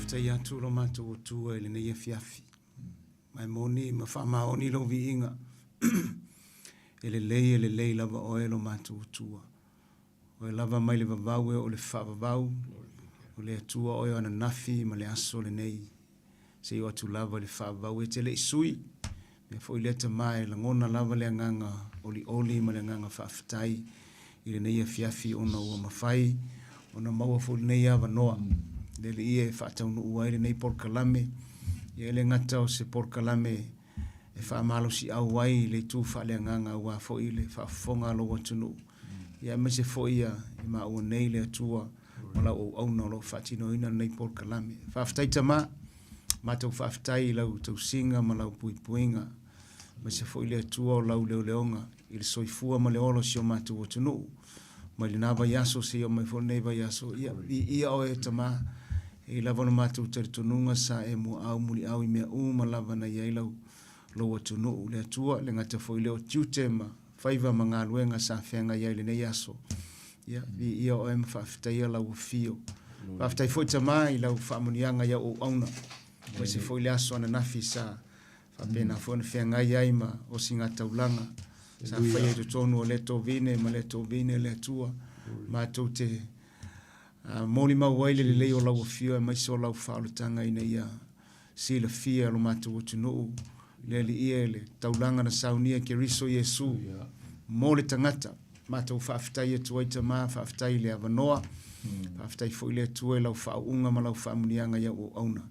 Faafetai atu lo matou Atua i lenei afiafi. Ma e moni ma faamaoni lou viiga. E lelei, e lelei lava oe lo matou Atua. Oe lava mai le vavau e oo i le faavavau, o le Atua oe o ananafi ma le aso lenei. Se i oo atu lava i le faavavau e te le i sui. Mea foi lea Tama e lagona lava le agaga olioli ma le agaga faafetai i lenei afiafi ona ua mafai ona maua foi lenei avanoa. Le Alii e faataunuu ai lenei polokalame. Ia e le gata o se polokalame e faamalosiau ai i le itu faaleagaga aua foi le faafofoga a lou atunuu. Ia aemaise foi ia i maua nei le Atua ma lau auauna o lo o faatinoina lenei polokalame. Faafetai Tama, matou faafetai i lau tausiga ma lau puipuiga, aemaise foi le Atua o lau leoleoga i le soifua ma le ola o si o matou atunuu. Mai lena vaiaso seia oo mai foi lenei vaiaso, ia, viia oe e Tama, e i ai lava lo matou talitonuga sa e muaau muliau i mea uma lava na i ai lau, lou atunuu, le Atua, le gata foi lea o tiute ma faiva ma galuega sa feagai ai i lenei aso. Ia, viia oe ma faafetaia lau afio. Faafetai foi Tama i lau faamanuiaga i au auauna, aemaise foi le aso ananafi sa faapena foi ona feagai ai ma osigataulaga sa faia i totonu o lea tovine ma lea tovine le Atua. Matou te molimau ai le lelei o lau afio aemaise o lau faaolataga ina ia silafia e lo matou atunuu le Alii e le taulaga na saunia e Keriso Iesu mo le tagata. Matou faafetai atu ai Tama, faafetai i le avanoa, faafetai foi le Atua i lau faauuga ma lau faamanuiaga i au auauna.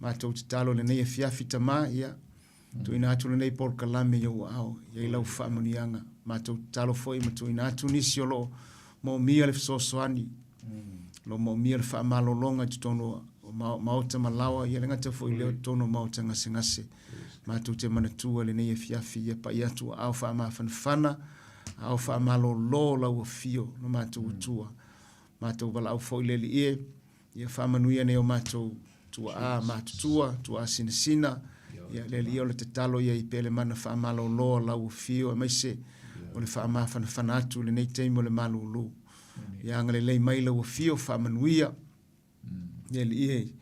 Matou tatalo i lenei afiafi Tama, ia tuuina atu lenei polokalame i ou aao, i ai lau faamanuiaga. Matou tatalo foi ma tuuina atu nisi o lo o moomia le fesoasoani, o lo o moomia le faamalologa i totonu o maota ma laoa, ia le gata foi lea o totonu o maota gasegase. Matou te manatua lenei afiafi, ia pai atu aao faamafanafana, aao faamalolo lau afio lo matou Atua. Matou valaau foi le Alii e, ia faamanuia nei o matou tuaa matutua, tuaa sinasina, ia le Alii o le tatalo ia i pea le mana faamalolo a lau afio, aemaise o le faamafanafana atu i lenei taimi o le malulu. Ia agalelei mai lau afio faamanuia le Alii e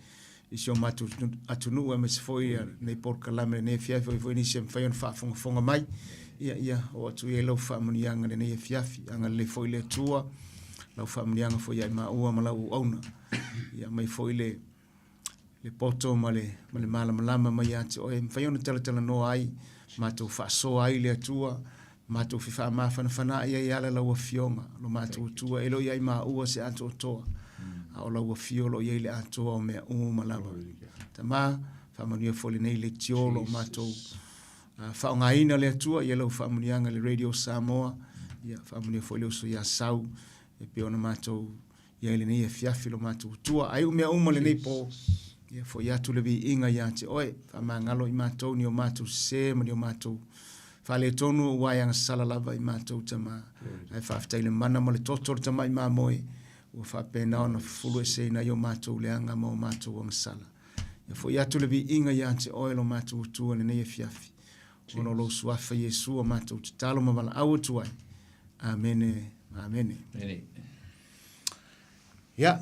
i si o matou atunuu aemaise foi lenei polokalame lenei afiafi foi foi nisi e mafai ona faafogafoga mai. Ia ia oo atu i ai lau faamanuiaga lenei afiafi. Agalelei foi le Atua lau faamanuiaga foi ia i maua ma lau auauna. Ia aumai foi le le poto ma le, ma le malamalama mai ia te oe, e mafai ona talatalanoa ai, matou faasoa ai le Atua, matou fefaamafanafanaai ai e ala lau Afioga, lo matou Atua, e le o i ai maua se atoatoa, a o lau Afio o lo o i ai le atoa o mea uma lava. Tama, faamanuia foi lenei leitio lo matou faaaogaina le Atua, ia lau faamanuiaga i le Radio Samoa, ia faamanuia foi le uso ia Sau, e pei ona matou i ai lenei afiafi lo matou Atua. Ai u mea uma lenei po, ia foi atu le viiga ia te oe, faamagalo i matou ni o matou sese ma ni o matou faaletonu aua e agasala lava i matou Tama. Ae faafetai i le mana ma le toto o le tamai mamoe ua faapena ona fufulueseina ai o matou leaga ma o matou agasala. Ia foi atu le viiga ia te oe lo matou Atua i lenei afiafi. Ona o lou suafa Iesu o matou tatalo ma valaau atu ai. Amene, amene. Amene. Ia,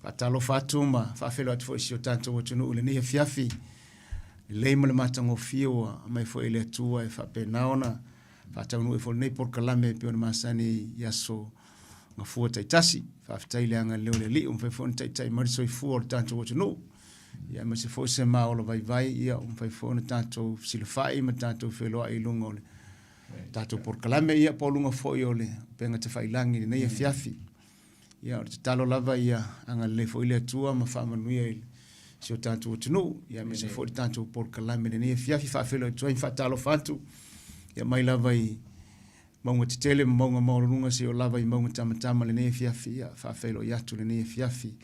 faatalofa atu ma faafeiloai atu foi i si o tatou atunuu i lenei afiafi. Lelei ma le matagofie ua aumai foi e le Atua e faapena ona faataunuu ai foi lenei polokalame e pei ona masani i aso gafua taitasi. Faafetai i le agalelei o le Alii ua mafai foi ona taitai mai le soifua o le tatou atunuu. Ia aemaise foi se maola vaivai, ia ua mafai foi ona tatou fesilafai ma tatou feiloai i luga o le tatou polokalame, ia po o luga foi o le upega tafailagi i lenei afiafi. Ia, o le tatalo lava ia agalelei foi le Atua ma faamanuia i si o tatou atunuu, ia aemaise foi le tatou polokalame i lenei afiafi. Faafeiloai atu ai ma faatalofa atu, ia mai lava i mauga tetele ma mauga maualuluga seia oo lava i mauga tamatama i lenei afiafi, ia faafeiloai atu i lenei afiafi,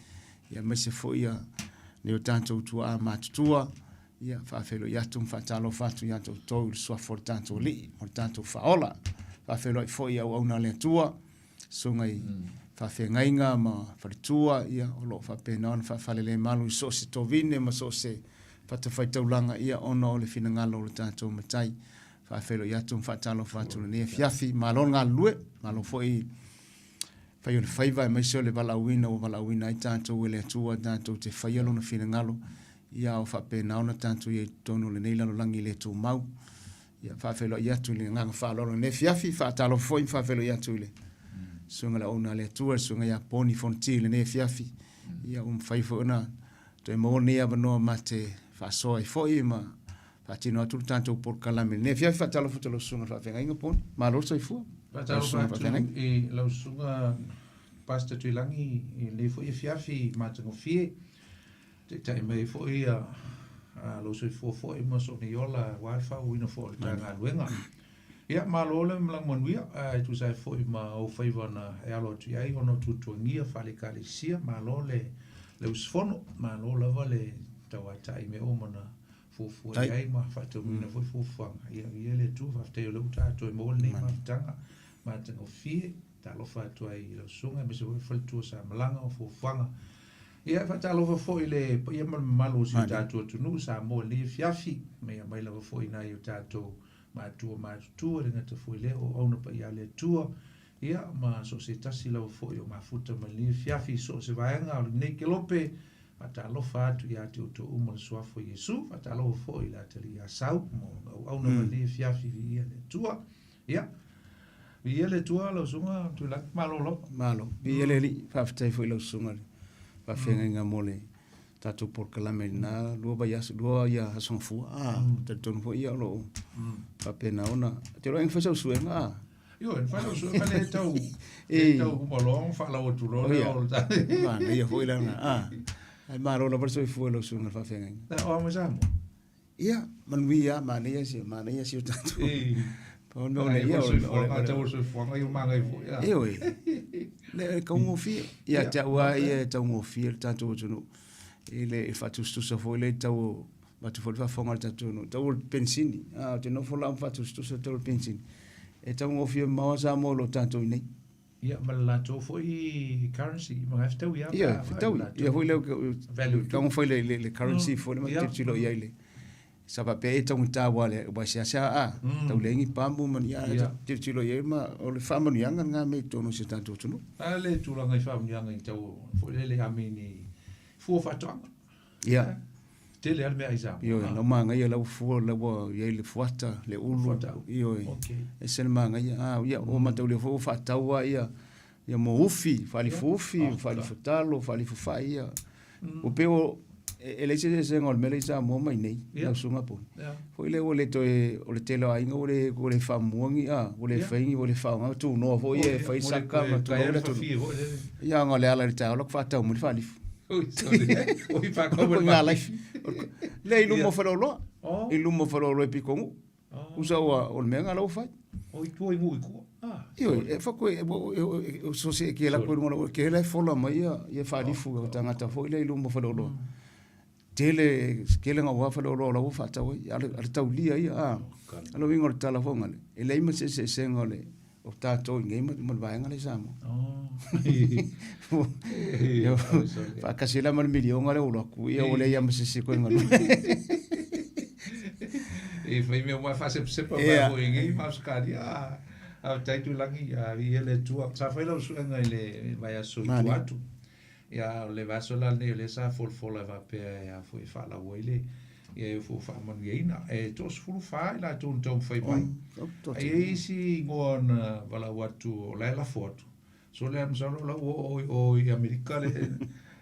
ia aemaise foi ia nai o tatou tuaa matutua, Ia, faafeiloai atu ma faatalofa atu ia te outou i le suafa o le tatou Alii ma le tatou Faaola. Faafeiloai foi i auauna a le Atua, susuga i faafeagaiga ma faletua, ia, o lo o faapena ona faafalelemalu i so o se tovine ma so o se fatafaitaulaga, ia, ona o le finagalo o le tatou Matai. Faafeiloai atu ma faatalofa atu i lenei afiafi. Malo le galulue, malo foi. fai o le faiva aemaise o le valaauina ua valaauina ai tatou e le Atua tatou te faia Lona finagalo, ia o faapena ona tatou i ai i totonu o lenei lalolagi le tumau. Ia faafeiloai atu i le agaga faaaloalo i lenei afiafi, faatalofa foi ma faafeiloai atu i le susuga i le auauna a le Atua, le susuga ia Poni Fonoti i lenei afiafi. Ia ua mafai foi ona toe maua lenei avanoa ma te faasoa ai foi ma faatino atu le tatou polokalame i lenei afiafi. Faatalofa atu i lau susuga i le faafeagaiga Poni. Malo le soifua. Faatalofa atu i lau susuga Pastor Tuilagi i lenei foi afiafi matagofie. Taitai mai ai foi ia lou soifua foi ma sou nei ola aua le faaauauina foi o le ta galuega. Ia, malo le malaga manuia e tusa ai foi ma ou faiva na e alo atu i ai ona o tuatuagia faale-Ekalesia. Malo le le usufono, malo lava le tauatai i mea uma na fuafua i ai ma faataunuuina foi fuafuaga. Ia, viia le Atua, faafetai o lea ua tatou maua lenei mafutaga matagofie. Talofa atu ai i lau susuga aemaise foi le faletua sa malaga o fuafuaga. Ia, e faatalofa foi i le paia ma le mamalu o si o tatou atunuu Samoa i lenei afiafi, mai mai lava foi i nai o tatou matua matutua, e le gata foi i lea o auauna paia a le Atua, ia, ma so o se tasi lava foi o mafuta mai lenei afiafi i so o se vaega o lenei kelope. Faatalofa atu ia te outou uma i le Suafa o Iesu. Faatalofa foi i le atalii ia Sau mo auauna mai lenei afiafi, viia le Atua. Ia, viia le Atua lau susuga Tuilagi, malo lava. Malo, viia le Alii, faafetai foi i lau susuga i le faafeagaiga mo le tatou polokalame i lena 2 vaiaso, 2 ia aso gafua. Ah, talitonu foi ia o lo o faapena ona. Ou te iloa e fai sau suega, ah. Ioe, na fai lau suega le tau, le tau uma loa ona faalau atu loa lea o le ta. Manaia foi lana, ah. Ae malo lava le soifua i lau susuga i le faafeagaiga. O a mai Samoa? Ia, manuia, manaia si, manaia si o tatou. Pau no le ia o le tau o soifuaga ia magai foi. Ioe. Le taugofie. Ia te au lava ia e taugofie le tatou atunuu. I le faatusatusa foi lea i tau o avatu foi le faafofoga a le tatou atunuu, tau o le penisini. A, ou te nofo la ma faatusatusa le tau o le penisini. E taugofie mamao lava Samoa i lo tatou i inei. Ia, ma le latou foi currency, ma e fetaui lava. Ia, fetaui. Ia foi lea, taumafai le currency foi lea ma tilotilo i ai le sa faapea e taugata aua le aua e seasea a tau leai ni pamu ma ni a tilotilo i ai ma o le faamanuiaga lena mea i totonu o si o tatou atunuu. A le tulaga i faamanuiaga i tau foi lele a mini fua faatoaga. Ia. Tele lava le meaai Samoa. Ioe, lau manaia lau fua lau ua i ai le fuata, le ulu. Ioe. Okay. Ese le manaia. Ah, ia, ua mataulia foi ua faatau lava ia ia mo ufi, faalifu ufi, faalifu talo, faalifu fai ia. Ua pei o e leai se eseesega o le mea lea i Samoa ma inei, lau susuga Poni. Foi lea ua le toe, o le tele o aiga ua le, ua le faamua ni, a, ua le fai ni, ua le faaaoga tunoa foi e fai saka ma tulou le atunuu. Ia, ona o le ala i le taeao la ku faatau mai le faalifu. Oi laifi. Le i luma o faleoloa. I luma o faleoloa i Pitonuu. Usa ua o le mea lena la ua fai. O i tua i Nuu i tua. Ioe, e fako e so se ke la ko lunga ke la fola mai ia ia faalifu o tagata foi le i luma o faleoloa. Tele tele nga ua faleoloa la ua faatau ai a le taulia ia a. A le uiga o le tala foi ngale. E leai ma se eseesega o le o tatou i nei ma le vaega lea i Samoa. Faatasi la ma le miliona lea ua alu atu, ia ua leai lava ma se isi e toe galue. E fai mea uma e faasepasepa mai foi i nei ma Ausetalia. Faafetai Tuilagi, viia le Atua. Sa fai lau suega i le vaiaso i tua atu. Ia, o le vaiaso la lenei o lea sa folafola e faapea e a foi e faalau ai le ia e ua faamanuiaina. E 34 i latou na taumafai mai. Ae i ai isi igoa na valaau atu o la e lafo atu. So lea masalo o la ua oo i o i Amerika le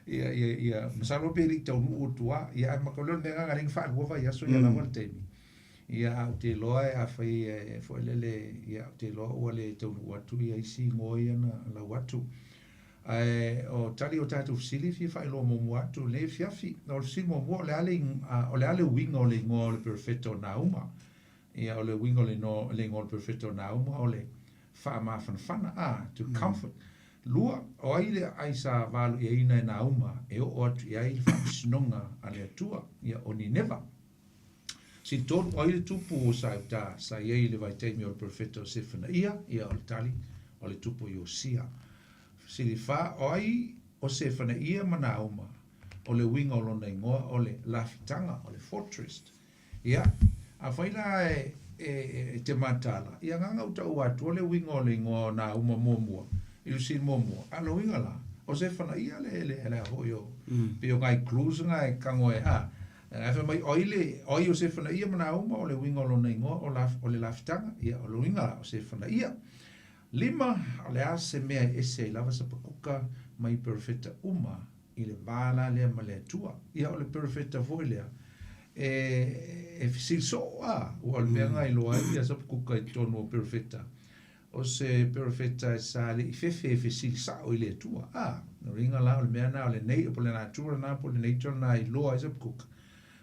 ia ia ia masalo pe le i taunuu atu lava. Ia ae maka o le mea lena na faalua vaiaso ia lava le taimi. Ia ae ou te iloa afai e foi lele ia ou te iloa ua le taunuu atu ia isi igoa ia na lau atu. Ae o tali o tatou fesili e fia faailoa muamua atu i lenei afiafi. O le fesili muamua, o le a le, o le a le uiga o le igoa o le Perofeta o Nauma? Ia, o le uiga o le igoa, le igoa o le Perofeta o Nauma o le faamafanafana, a, to comfort. Lua, o ai le aai sa valuiaina e Nauma e oo atu i ai le faamasinoga a le Atua? Ia, o Nineva. Fesili tolu, o ai le tupu o Sauta sa i ai i le vaitaimi o le Perofeta o Sefanaia? Ia, o le tali, o le tupu o Iosia. Fesili fa, o ai o Sefanaia ma Nauma? O le uiga o lona igoa o le Lafitaga, o le Fortress. Ia, afai la e, e, e te mataala, ia nganga u taua atu o le uiga o le igoa o Nauma muamua. I le fesili muamua, a o le uiga la, o se fanaia le, le, le a foi o, pei o nai clues na e tago ai, a, ae fai mai, o ai le, o ai o se fanaia ma nā uma, o le uiga o lona igoa, o la, o le lafitaga, ia, o le uiga la, o se fanaia. Lima, o le a se mea e ese ai lava Sapakuka mai perofeta uma i le va la lea ma le Atua. Ia, o le perofeta foi lea, e, e fesili soo, a, ua o le mea na iloa ai ia Sapakuka i totonu o perofeta, O se perofeta e sa le i fefe e fesili sao i le Atua. A, no uiga la o le mea na o le nei, po o le natura na po o le nature na i loa ai Sapakuka,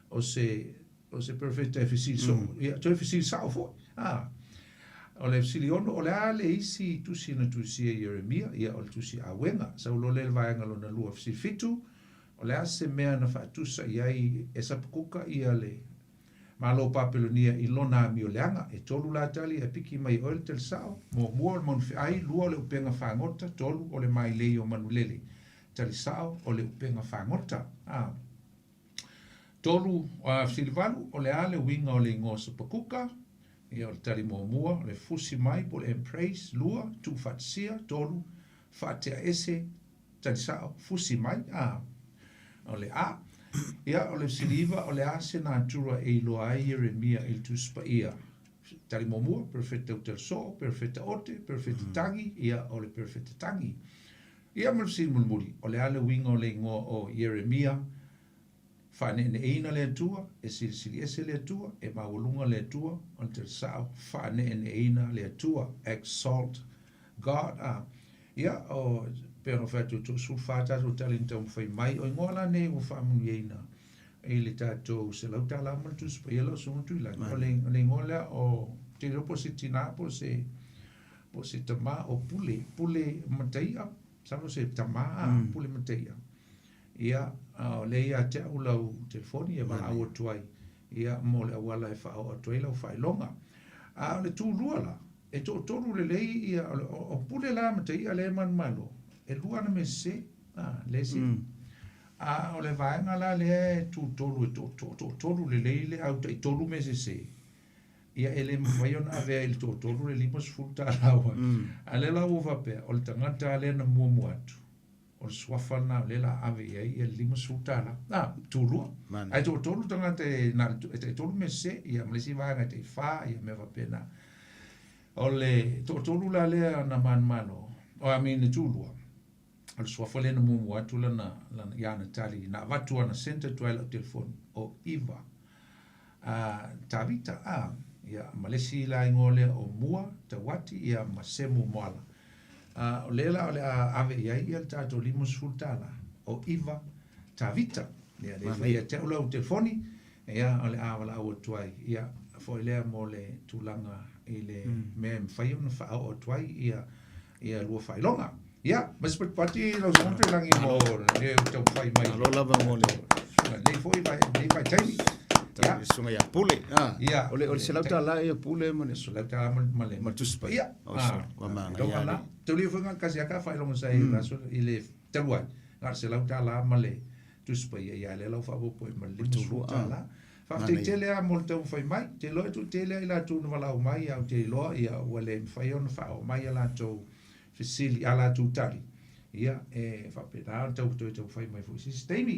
o se, o se perofeta e fesili soo, mm. Ia, toe fesili sao foi. A, o le fesili ono, o le a le isi tusi na tusia i Ieremia, ia, o le tusi auega. Sau loa lea i le vaega lona lua, fesili fitu, o le a se mea na faatusa i ai e Sapakuka ia le Malo o Papelonia i lona amio leaga. E tolu la tali ae piki mai e oe le tali sao, muamua o le maunufeai, lua o le upega fagota, tolu o le mailei o manulele. Tali sao, o le upega fagota. A. Tolu, fesili valu, o le a le uiga o le igoa Sapakuka? Ia, o le tali muamua, o le fusi mai po o le embrace, lua, tuufaatasia, tolu, faatea ese, Tali sao, fusi mai, a. O le a. Ia, o le fesili iva, o le a se natura e iloa ai Ieremia i le Tusi Paia? Tali muamua, perofeta uta le soo, perofeta ote, perofeta tagi, ia, o le perofeta tagi. Ia, ma le fesili mulimuli, o le a le uiga o le igoa o Ieremia? Faaneeneeina le Atua, e silisili ese le Atua, e maualuga le Atua, o le tali sao, faaneeneeina le Atua, exalt God. A, ia, o, pei ona fai atu, e toasefulufa tatou tali na taumafai mai, o igoa la nei ua faamanuiaina i le tatou $100 ma le Tusi Paia lau Susuga Tuilagi. O le, o le igoa lea o, ou te iloa po o se tinā po o se, po o se tamā, o Pule, Pule Mataia, masalo o se tamā, Pule Mataia. Ia, a o lea ia te au lau telefoni e valaau atu ai, ia, mo le auala e faaoo atu ai lau faailoga. A o le tulua la, e toatolu lelei ia, o, o Pule la ma Tai'a lea e manumalo, e lua ana mea sese, a, le isi. A o le vaega la lea e tutolu, e to, to, toatolu lelei le au taitolu mea sese, ia e le mafai ona avea i le toatolu le $50 ua. A lea la ua faapea, o le tagata lea na muamua atu, O le suafa lena o lea la ave i ai ia le $50. Na, tulua. Ae toatolu tagata e, na, e taitolu mea sese, ia ma le isi vaega e taifa, ia mea faapena. O le toatolu la lea na manumalo, o I mean le tulua, o le suafa lea na muamua atu lana, lana, ia ana tali, na avatu ana sent atu ai lau telefoni, o Iva. A Tavita, a, ia, ma le isi la igoa lea o Mua, Tauati, ia, ma Semu Moala. A, o lea la o le a ave i ai ia le tatou $50, o Iva Tavita. Ia, lea foi ia te au lau telefoni, ia, o le a valaau atu ai, ia, foi lea mo le tulaga i le mea e mafai ona faaoo atu ai ia, ia lua faailoga. Ia, ma se patipati lau susuga Tuilagi mo le taumafai mai. Malo lava mo le lenei foi vai lenei vaitaimi. Ia, susuga ia Pule. Ah, ia, o le $100 ia Pule ma le $100 ma le ma Tusi Paia. Ia. Ua manaia. La, taulia foi ngal kasi aka faailoga sa i raso i le talu ai. Ngal $100 ma le Tusi Paia ia le lau faaopoopo ma le $50. Faafetai tele lava mo le taumafai mai. Ou te iloa e toatele lava i latou na valaau mai, ae ou te iloa ia ua le mafai ona faaoo mai a latou fesili, a latou tali. Ia, e faapena ona tau toe taumafai mai foi i se isi taimi.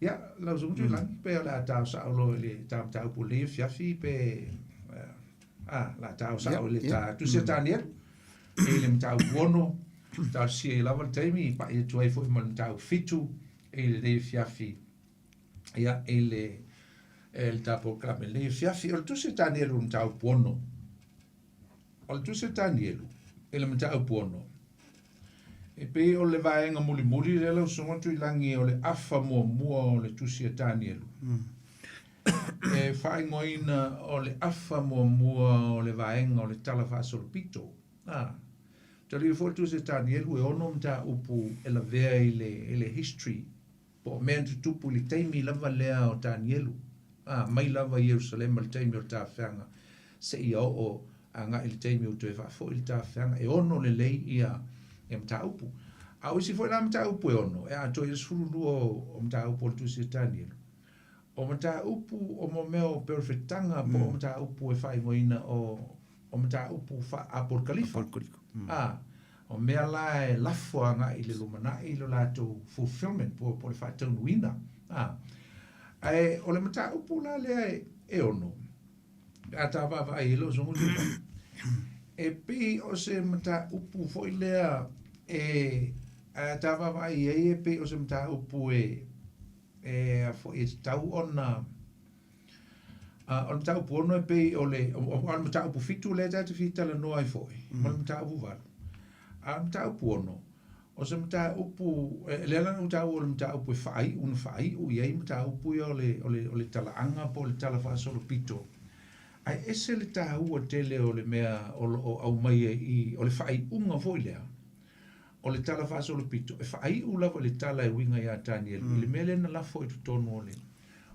Ia, lau Susuga Tuilagi, pe o le a tao sao loa i le ta mataupu o lenei afiafi, pe a, o le a tao sao i le ta Tusi a Tanielu, i le mataupu ono, talosia ai lava le taimi, pai atu ai foi ma le mataupu fitu i lenei afiafi. Ia, i le, e le ta polokalame i lenei afiafi. O le Tusi a Tanielu i le mataupu ono. O le Tusi a Tanielu i le mataupu ono, e pei o le vaega mulimuli lea lau Susuga Tuilagi o le afa muamua o le Tusi a Tanielu. E faaigoaina o le afa muamua o le vaega o le Tala Faasolopito. A, talia foi le Tusi a Tanielu e ono mataupu e lavea i le, i le history Po o mea na tutupu i le taimi lava lea o Tanielu, ā, mai lava i Ierusalema i le taimi o le tafeaga seia oo agai i le taimi ua toe faafoi le tafeaga, e ono lelei ia mataupu. A o isi foi la mataupu e ono, e atoa i le 12 o mataupu o le Tusi a Tanielu, o mataupu o mo mea o perofetaga po o mataupu e faaigoaina o mataupu faa-apolikalifa. Ā, O mea la e lafo agai i le lumanai lo latou fulfillment po o le faataunuuina. A. Ae o le mataupu la lea e ono, pe a ta vaavaai i ai lau Susuga Tuilaepa, e pei o se mataupu foi lea e, a ta vaavaai i ai e pei o se mataupu e, e a foi e tatau ona O le mataupu 6 e pei o le, o le mataupu 7 lea ta te fia talanoa ai foi, ma le mataupu 8. A o le mataupu 6, o se mataupu, lea la na ou taua o le mataupu e faaiu, na faaiu i ai mataupu ia o le, o le, o le talaaga po o le tala faasolopito. Ae ese le taua tele o le mea o lo o aumaia i i, o le faaiuga foi lea, o le tala faasolopito, e faaiu lava i le tala e uiga ia Tanielu, i le mea lea na lafo i totonu o le,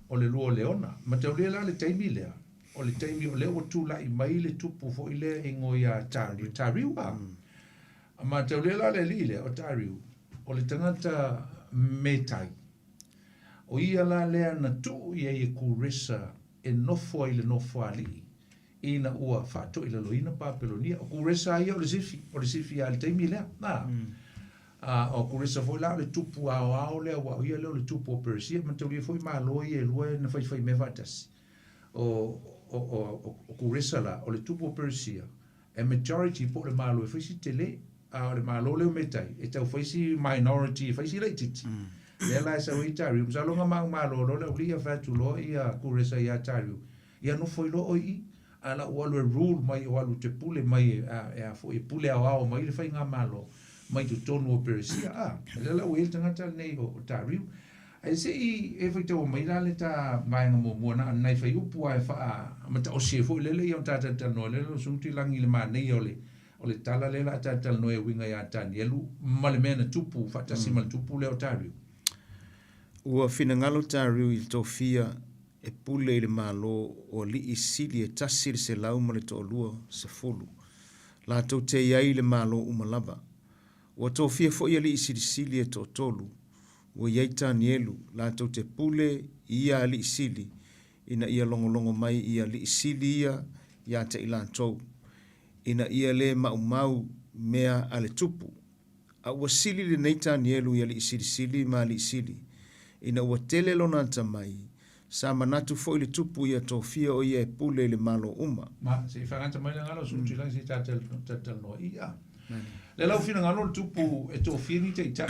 o le lua o Leona. Mataulia la le taimi lea, o le taimi o lea ua tulai mai le tupu foi lea e igoa ia Tariu, Tariu a. Mataulia la le alii lea o Tariu, o le tagata Metai. O ia la lea na tuu i ai e Kuresa e nofo ai i le nofoalii ina ua faatoilaloina Papelonia. O Kuresa ia o le sifi, o le sifi lava i le taimi lea. A, a, o Kuresa foi la o le tupu aoao lea, aua o ia lea o le tupu o Peresia. Mataulia foi Malo ia e lua na faifai mea faatasi. O, o, o, o Kuresa la, o le tupu o Peresia, e majority po o le Malo e fai si tele, a o le Malo lea o Metai, e tau fai si minority, e fai si laitiiti. Lea la e sau ai Tariu. Masalo na manumalo loa le aualii ae fai atu loa ia Kuresa ia Tariu, Ia nofo ai loa oe i i, a la ua alu e rule mai o alu te pule mai e, a, e a foi e pule aoao mai le faigamalo mai totonu o Peresia. A, lea la ua i ai le tagata lenei o, o Tariu. Ae se i e faitaua mai la le ta vaega muamua na o ni nai fuaiupu lava e faamataosi ai foi lele ia ona ta talatalanoa lea lau Susuga Tuilagi i le manaia o le, o le tala lea o le a talatalanoa e uiga ia Tanielu ma le mea na tupu faatasi ma le tupu lea o Tariu. Ua finagalo Tariu i le tofia e pule i le Malo o alii sili e 120, latou te i ai i le Malo uma lava. Ua tofia foi alii silisili e toatolu, ua i ai Tanielu, latou te pule i ia alii sili, ina ia logologo mai i alii sili ia ia te i latou, ina ia le maumau mea a le tupu. A ua sili lenei Tanielu i alii silisili ma alii sili, ina ua tele lona atamai, sa manatu foi le tupu ia tofia o ia e pule i le Malo uma. Ma, se i faagata mai le agaga o Sui Tuilagi se i talatalanoa i a. Le lau finagalo o le tupu e tofia ni taitai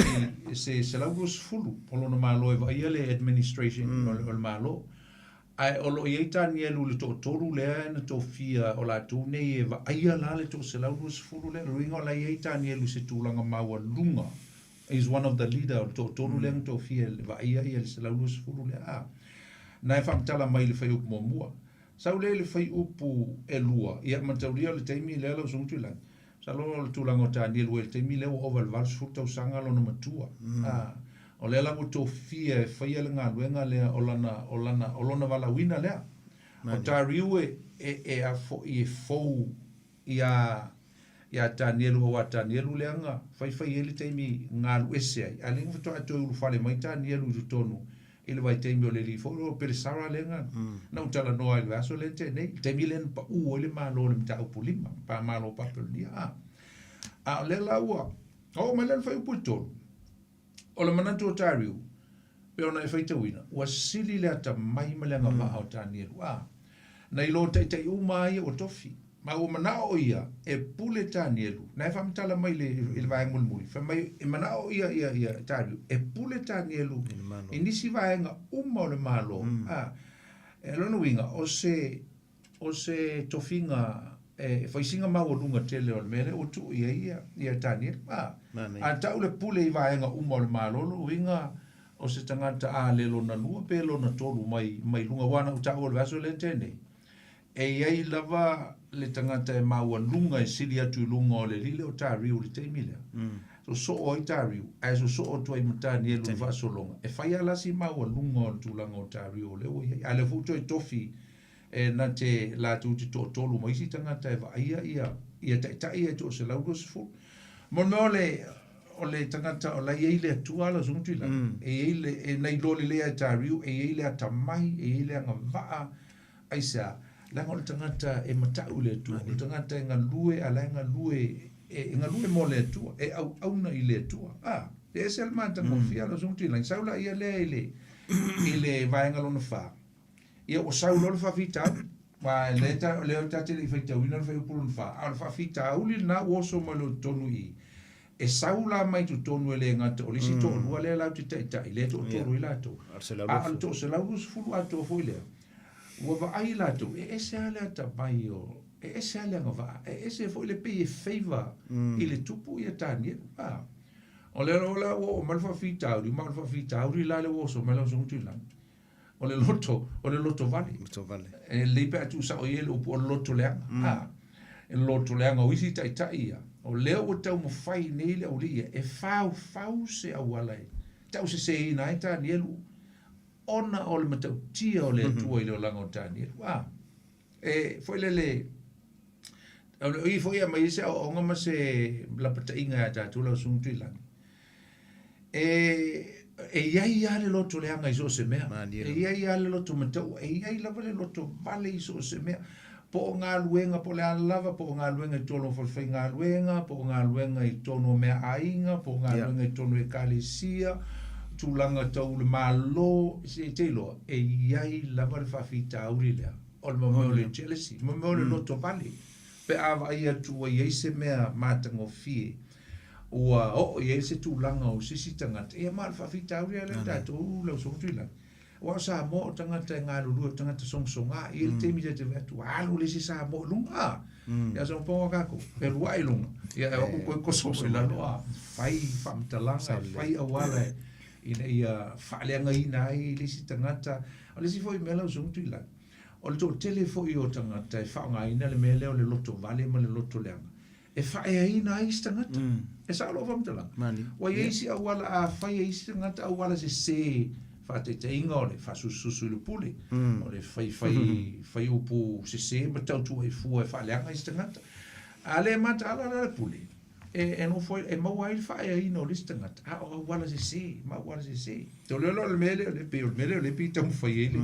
e se 120 o lona Malo e vaaia le administration o le Malo. Ae o lo o i ai Tanielu i le toatolu lea na tofia o latou nei e vaaia la le 120 lea. O le uiga o la e i ai Tanielu i se tulaga maualuga, he is one of the leader o le toatolu lea na tofia e vaaia ia le 120 lea. A na e faamatala mai i le fuaiupu muamua. Sau lea i le fuaiupu e lua, ia mataulia o le taimi lea lau Susuga Tuilagi, Masalo o le tulaga o Tanielu i le taimi lea ua ova i le 80 tausaga lona matua. A, o lea la ua tofia e faia le galuega lea o lana, o lana, o lona valaauina lea. O Tariu e, e, e a foi e fou iā, iā Tanielu auā Tanielu lea na faifai ai le taimi galu ese ai, a lea na faatoa toe ulufale mai Tanielu i totonu i le vaitaimi o le alii foi o Pelesara lea na, na ou talanoa ai i le vaiaso lea na tea nei, le taimi lea na pau ai le Malo i le mataupu lima, pa Malo o Papelonia. A, a o lea la ua oo mai lea i le fuaiupu e tolu, o le manatu o Tariu, pei ona e faitauina, ua sili le atamai ma le agavaa o Tanielu. A, na iloa taitai uma lava ia ua tofi. Ma ua manao o ia e pule Tanielu, na e faamatala mai i le vaega mulimuli, fai mai e manao ia ia ia Tariu e pule Tanielu i nisi vaega uma o le Malo. A, e lona uiga, o se, o se tofiga e faisiga maualuga tele o le mea lea ua tuu i ai ia, ia Tanielu. A, a tau le pule i vaega uma o le Malo, lona uiga o se tagata a le lona lua pe lona tolu mai, mai luga, aua na ou taua i le vaiaso lea na tea nei, E i ai lava le tagata e maualuga e sili atu i luga o le alii lea o Tariu i le taimi lea. Sosoo ai Tariu, ae sosoo atu ai ma Tanielu i le faasologa. E fai lava la si maualuga o le tulaga o Tariu o lea ua i ai. A o lea foi ua toe tofi e na te latou te toatolu ma isi tagata e vaaia ia ia taitai ia e 120. Mo le mea o le o le tagata o la e i ai le Atua lau Susuga Tuilagi. E i ai le e na iloa lelei lava e Tariu e i ai le atamai, e i ai le agavaa, Aisea? Leaga o le tagata e matau i le Atua, o le tagata e galue, a o la e galue e galue mo le Atua, e auauna i le Atua. A, e ese le matagofie a lau Susuga Tuilagi, sau laia lea i le, i le vaega lona fa, ia ua sau loa le faafitauli. Aua o lea ta, o lea ta te le i faitauina le fuaiupu lona fa, a o le faafitauli lena ua oso mai loa i totonu i i. E sau la mai totonu e le gata o le isi toalua lea latou te taitai, lea e toatolu ai latou, a o le toa-120 atoa foi lea, ua vaai latou, e ese lava le atamai o, e ese lava le agavaa, e ese foi le pei e favour i le tupu ia Tanielu. A, o lea la ua oo mai le faafitauli, ma o le faafitauli la lea ua oso mai lau Susuga Tuilagi, o le loto, o le lotovale. Lotovale. E lelei pe a tuusao i ai le upu o le loto leaga. A, e loto leaga o isi taitai ia, o lea ua taumafai nei le aualii ia e faufau se auala e tauseseina ai Tanielu ona o le matautia o le Atua i le olaga o Tanielu. A, e foi lele, o i foi e aumai ai se aoaoga ma se lapataiga ia tatou lau Susuga Tuilagi, E, e i ai lava le loto leaga i so o se mea. Malie E i ai lava le loto mataua, e i ai lava le loto vale i so o se mea. Po o galuega, po o le a lava, po o galuega i totonu o falefaigaluega, po o galuega i totonu o meaaiga, po o galuega i totonu o ekalesia, tulaga tau le Malo, se te iloa, e i ai lava le faafitauli lea, o le mea o le jealousy, le mea o le loto vale. Pe a vaai atu ua i ai se mea matagofie, ua oo i ai se tulaga o se isi tagata, ia ma o le faafitauli lava lea o tatou lau Susuga Tuilagi. Aua o Samoa o tagata e galulue, o tagata sogasoga. E i ai le taimi ta te vaai atu, ua alu le isi Samoa i luga, a! Ia sogapogo tatou, feluai i luga, ia e o atu toe toso mai i lalo, a! Fai faamatalaga, e fai auala ina ia faaleagaina ai le isi tagata. O le isi foi mea lau Susuga Tuilagi, o le toatele foi o tagata e faaaogaina le mea lea o le lotovale ma le lotoleaga, e faaeaina ai isi tagata. E sao lou faamatalaga? Ua i ai isi auala a fai e isi tagata auala sese, faataitaiga o le faasusususu i le pule, o le faifai fai upu sese ma tautua i fua e faaleaga isi tagata. A le mataala la le pule, e nofo ai, e maua ai le faaeaina o le isi tagata, a o auala sese ma auala sese. O le mea lea, e pei o le mea lea o lea e pei e taumafai ai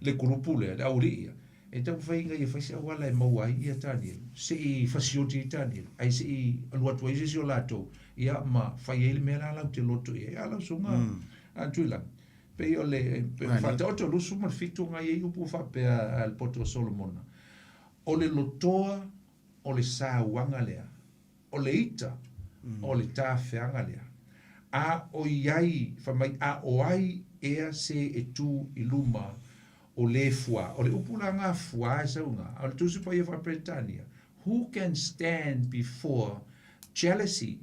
le kulupu lea, le aualii ia, E taumafai ina ia fai se auala e maua ai ia Tanielu, se i fasioti ai Tanielu, ae se i alu atu ai se isi o latou, ia ma fai ai le mea la latou te loto i ai. A lau susuga a Tuilagi, pei o le Faataoto 27 na i ai upu faapea a le poto o Solomona, o le lotoa o le sauaga lea, o le ita o le tafeaga lea, a o i ai, fai mai, a o ai ea se e tu i luma o le fuā. O le upu la gā fuā e sau gā, a o le Tusi Paia faa-Peretania, Who can stand before jealousy?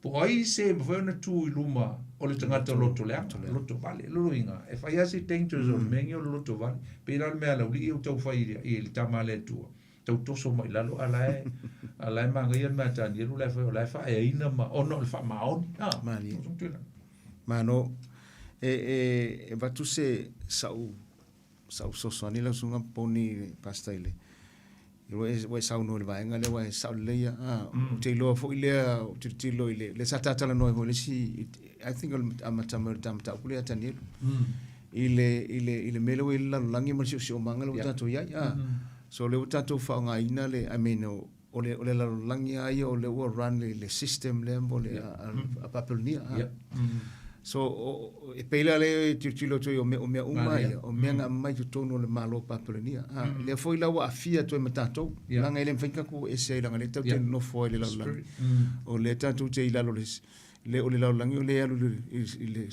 Po o ai se mafai ona tu i luma o le tagata loto leaga, loto vale, lolo iga. E fai lava se dangerous o le mea lenei o le loto vale. Pei la o le mea a le aualii ua tau fai i le tama a le Atua. Tau toso mai lalo a la e a la e manaia le mea a Tanielu la e fai o la e faaeaina ma ona o le faamaoni. Ah, Malie. Malo. E, e, e avatu se sa'u sa'u fesoasoani lau susuga Poni i le Pastor i le ua e, ua e saunoa i le vaega lea ua e sao lelei lava. Ah, ou te iloa foi lea ou te tilotilo i le lea sa ta talanoa ai foi i le isi I think o le amata mai o le ta mataupu lea ia Tanielu. I le i le i le mea lea ua i ai le lalolagi ma le siosiomaga lea ua tatou i ai. Ah. So lea ua tatou faaaogaina le I mean o o le o le lalolagi lava ia o lea ua run le le system lea mo le a Papelonia. So o e pei la lea e tilotilo atu ai o mea o mea uma ia, o mea na aumai i totonu o le Malo o Papelonia. Lea foi la ua aafia atu ai ma tatou, leaga e le mafai ona tatou o ese ai leaga o lea tatou te nonofo ai i le lalolagi. O lea tatou te i lalo o le le o le lalolagi o lea e alu i le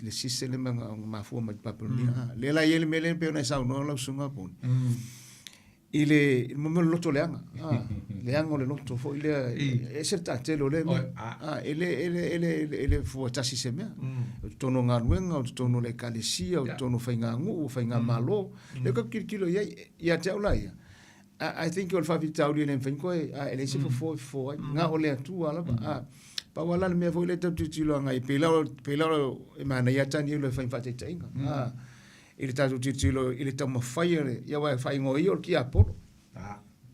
le system lea na mafua mai i Papelonia. Lea la e i ai le mea lea e pei ona e saunoa lau Susuga Poni. I le mea o le loto leaga, leaga o le loto foi lea, e ese le taatele o lea mea. E le, e le, e le, e le fua tasi i se mea. O totonu o galuega, o totonu o le ekalesia, o totonu o faiganuu, o faigamalo. Lea tatou te tilotilo i ai, ia te au la ia, I think o le faafitauli e le mafai ona toe, e leai se fofo e fofo ai. Na o le Atua lava. Pau lava la le mea foi lea tatou te tilotilo agai, pei la pei la e manaia lava Tanielu e fai ma faataitaiga. I le tatou tilotilo i le taumafai a le, ia aua e faaigoa ia o le tiapolo.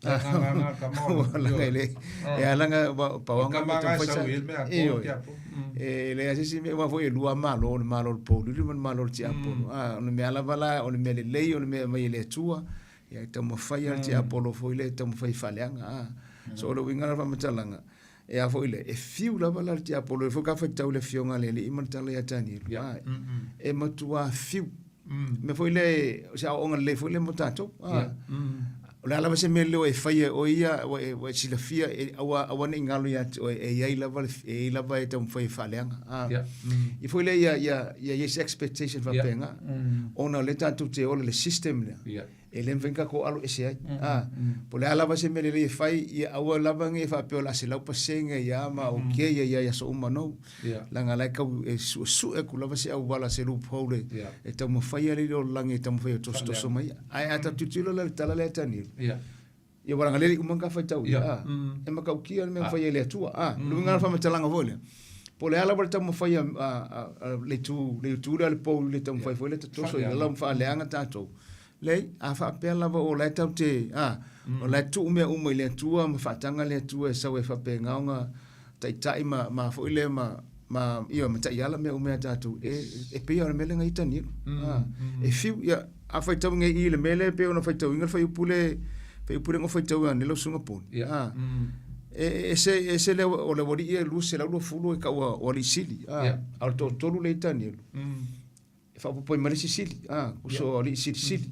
Leaga e le, e ala ona pau lava na taumafai sa, ioe, e leai lava se isi mea, aua foi e lua lava Malo, o le Malo o le pouliuli ma le Malo o le tiapolo. O le mea lava la, o le mea lelei, o le mea e aumai e le Atua, ia e taumafai lava le tiapolo foi lea e taumafai e faaleaga. So o le uiga lena o le faamatalaga, e a foi lea, e fiu lava la le tiapolo, e foi ka faitau le afioga a le Alii ma le tala ia Tanielu, a, e matuā fiu. Mea foi lea, o se aoaoga lelei foi lea mo tatou. A, o le a lava se mea lelei ua e faia e oe ia, ua e silafia, e, aua, aua ne i galo ia te oe, e i ai lava le, e i ai lava e taumafai e faaleaga. A, ia foi lea, ia, ia, ia i ai se expectation faapena, ona o lea tatou te ola i le system lea. E le mafai ona tatou alo ese ai. A, po o le a lava se mea lelei e fai, ia aua lava ne i faapea o le a 100% ia ma okay ia i ai i aso uma no. Leaga la e tau e suesue atu lava se auala, se loophole e taumafai ai le lalolagi e taumafai e tosotoso mai. Ae a tatou tilotilo la i le tala lea a Tanielu, ia aua leaga o lea e le i uma ona ta faitau ia, a, e matautia le mea na fai e le Atua. A, o le uiga lena o le faamatalaga foi lea, Po o le a lava le taumafai a le itu, le itu lea a le pou i le taumafai foi lea tatoso i lalo ma faaleaga tatou. Leai, a faapea lava o la e tatou te, a, o la e tuu mea uma i le Atua ma faataga le Atua e sau e faapena ona taitai ma, ma foi lea ma, ma, ia, ma taiala mea uma ia tatou. E, e pei lava o le mea lea na i ai Tanielu. A, e fiu, ia, a faitau nei i i le mea lea e pei ona faitauina le fuaiupu lea, fuaiupu lea na ou faitauina ananei lau Susuga Poni. A, e ese, ese le, o le aualii ia e 220 e taua o alii sili, a, a o le toatolu lea i Tanielu, e faaopoopo ai ma le isi sili, a, uso o alii silisili.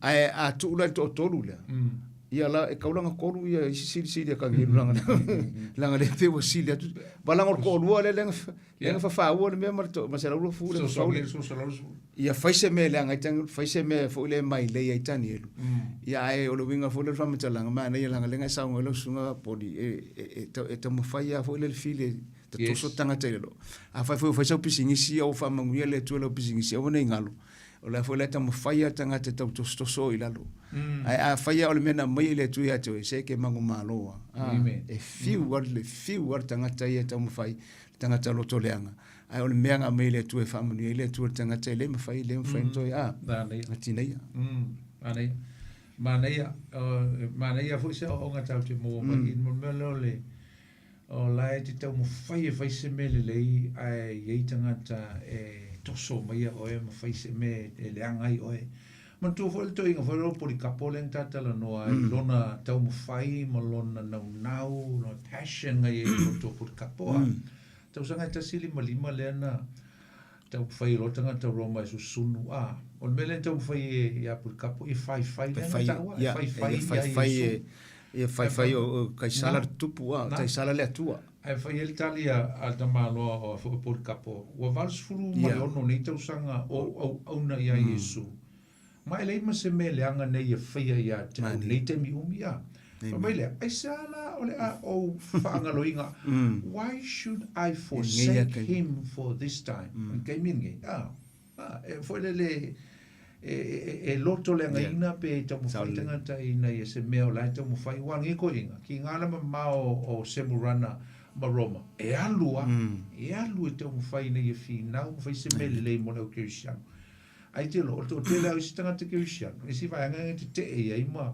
Ae a tuu la i le toatolu lea, ia la, e tau la ona tolu ia isi silisili a Tanielu, leaga, leaga lea pei ua sili atu. Leaga o le toalua lea, lea Lea na fafaua le mea ma le ma 120 le fafau le. Ia fai se mea e leaga ai Tanielu, fai se mea foi lea e mailei ai Tanielu. Ia ae o le uiga foi lea o le faamatalaga, manaia leaga lea na e saunoa ai lau susuga Poli, e taumafai lava foi lea le fili e tatoso tagata i lalo. Afai foi ua fai sau pisinisi a ua faamanuia le Atua i lau pisinisi, aua ne i galo, o la foi la e taumafai lava le tagata e tau tosotoso i lalo. Ae afai lava o le mea na aumai e le Atua ia te oe, se e te manumalo lava. E fiu lava le fiu lava le tagata ia e taumafai tagata loto leaga, ae o le mea na aumai e le Atua e faamanuia ai le Atua i le tagata e le mafai, le mafai ona toe, a, Manaia. tineia. Manaia. Manaia, manaia foi se aoaoga tatou te maua mai i le mea lea o le, o la e te taumafai e fai se mea lelei ae i ai tagata e toso mai ia oe ma fai se mea e leaga ai oe. Manatua foi le toeaina foi lea o Polikapo lea na ta talanoa ai i lona taumafai ma lona naunau, lona passion na i ai i loto o Polikapo a. Tausaga e 155 lea na taumafai ai loa tagata Roma e susunu a. O le mea lea na taumafai e ia Polikapo ia faifai lea na taua, e faifai ia Iesu. Ia faifai o Kaisala le tupu a, Kaisala le Atua. Ae fai ai le tali a le tamaloa o foi Polikapo, ua 86 nei tausaga o ou auauna ia Iesu, ma e leai ma se mea leaga nei e faia ia te au i lenei taimi umi a. Fai mai lea, aisea la o le a ou faagaloina, why should I forsake him for this time? O le taimi lenei, a. A, e foi lele, e, e, e loto leagaina pe e taumafai tagata ina ia se mea o la e taumafai, aua o lenei toeaiina, ki ngā le mamao o Semurana ma Roma, e alu a, e alu e taumafai ina ia finau ma fai se mea lelei mo le au kerisiano. Ai te loa, o le toatele lava o isi tagata kerisiano, isi vaega e tetee i ai ma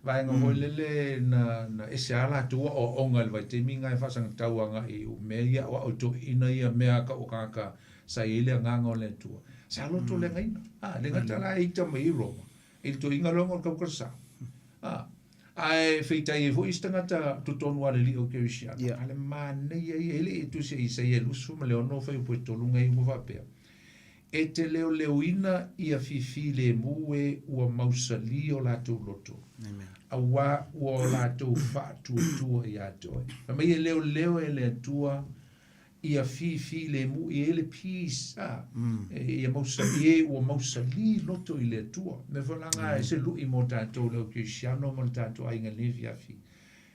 vaega foi lele na, na ese lava latou aoaoga i le vaitaimi lena e faasagatau agai i mea ia aoao i toeaiina ia mea a kau tagata Sa i ai le agaga o le Atua. Sa loto leagaina. A, le gata la e ita mai i Roma, i le toeaiina loa o le taukalasa. A, ae feitai ai foi isi tagata totonu a le alii o Kerisiano. Yeah. A le manaia ia, e le i tusi a Isaia 26 fuaiupu e 3 na iuga faapea, E te leoleoina ia fifilemu e ua mausali o latou loto, Amen. auā ua o latou faatuatua ia te oe. Fai mai e leoleo e le Atua ia fifilemu i ai le peace a ia mausali e ua mausali loto i le Atua. Mea foi la na e se lui mo tatou le au kerisiano ma le tatou aiga i lenei afiafi.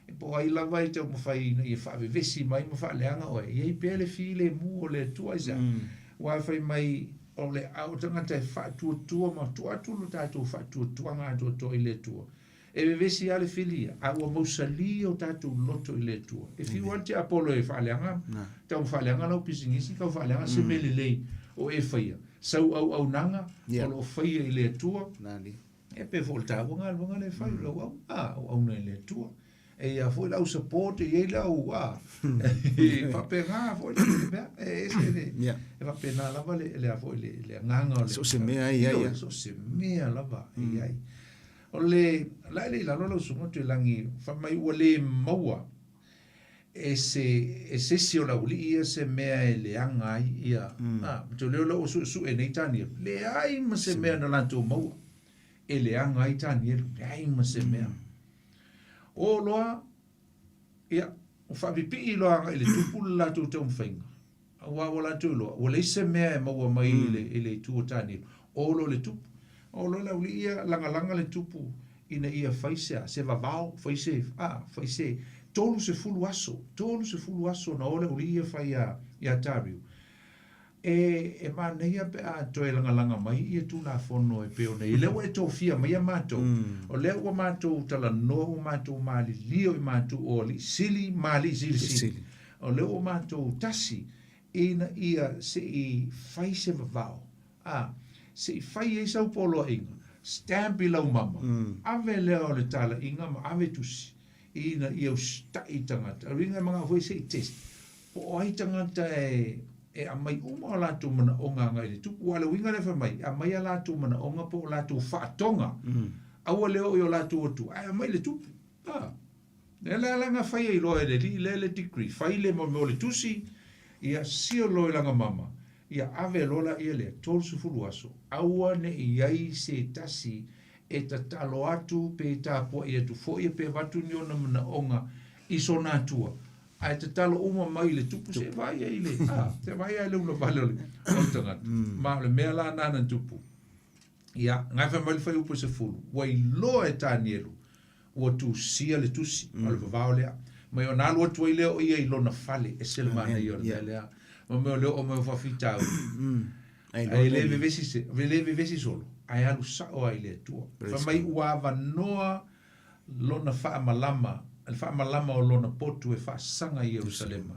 E po o ai lava e taumafai ina ia faavevesi mai ma faaleaga oe, i ai pea le filemu o le Atua aisea? Aua fai mai o le au tagata e faatuatua ma tuu atu lo tatou faatuatuaga atoatoa i le Atua. E vevesi lava le fili ia, a ua mausali o tatou loto i le Atua. E fiu lava le tiapolo e faaleaga, tau faaleaga lau pisinisi, tau faaleaga se mea lelei o e faia. Sau auaunaga o lo o faia i le Atua, e pei foi o le taua galuega lea e fai, o lau au, a, auauna i le Atua. E i ai foi lau support, e i ai lau, a, e faapena foi le mea, e ese le, e faapena lava le, le, a foi le, le agaga o le. So o se mea e i ai. So o se mea lava e i ai. O le la e le i lalo lau susuga Tuilagi, fai mai ua le maua e se e se isi o le aualii ia se mea e leaga ai ia a te leo la ua suesue nei Tanielu leai ma se mea na latou maua e leaga ai Tanielu leai ma se mea o loa ia ua faapipii loa agai i le tupu le latou taumafaiga aua ua latou iloa ua leai se mea e maua mai i le itu o Tanielu o loa le tupu o loa le aualii ia lagalaga le tupu ina ia fai se a? Se vavao, fai se, a, fai se 30 aso, 30 aso na o le aualii ia fai iā, iā Tariu. E, e manaia pe a toe lagalaga mai ia Tulafono e pei ona i ai. Lea ua e tofia maia matou, o lea ua matou talanoa, ua matou malilie o i matou o alii sili ma alii silisili. O lea ua matou tasi ina ia se i fai se vavao, a, se i fai ai sau poloaiga, stamp i lau mama, ave lea o le talaiga ma ave tusi ina ia usitai tagata. O le uiga e manao foi se i test po o ai tagata e e aumai uma o latou manaoga agai i le tupu. Aua o le uiga lea fai mai, e aumai a latou manaoga po o latou faatoga, aua le oo i o latou atua, ae aumai i le tupu. A. Lea la la na fai ai loa e le alii lea le degree, fai le mea o le tusi, ia seal loa i lana mama, ia ave loa laia lea, 30 aso, aua ne i i ai se tasi e tatalo atu pe tapuai atu foi pe avatu ni ona manaoga i sona atua, ae tatalo uma mai i le tupu se vaai ai i le, a, se vaai ai i le ulavale o le, o le tagata. Ma o le mea la na na tupu, Ia, na fai mai le fuaiupu e 10, ua iloa e Tanielu ua tusia le tusi, o le vavao lea. Mai ona alu atu ai lea o ia i lona fale, ese le manaia o le mea lea. Ma mea o le oo mai o faafitauli. Ae le vevesi se, le vevesi solo, ae alu sao lava i le Atua. Fai mai ua avanoa lona faamalama, le faamalama o lona potu e faasaga i Ierusalema.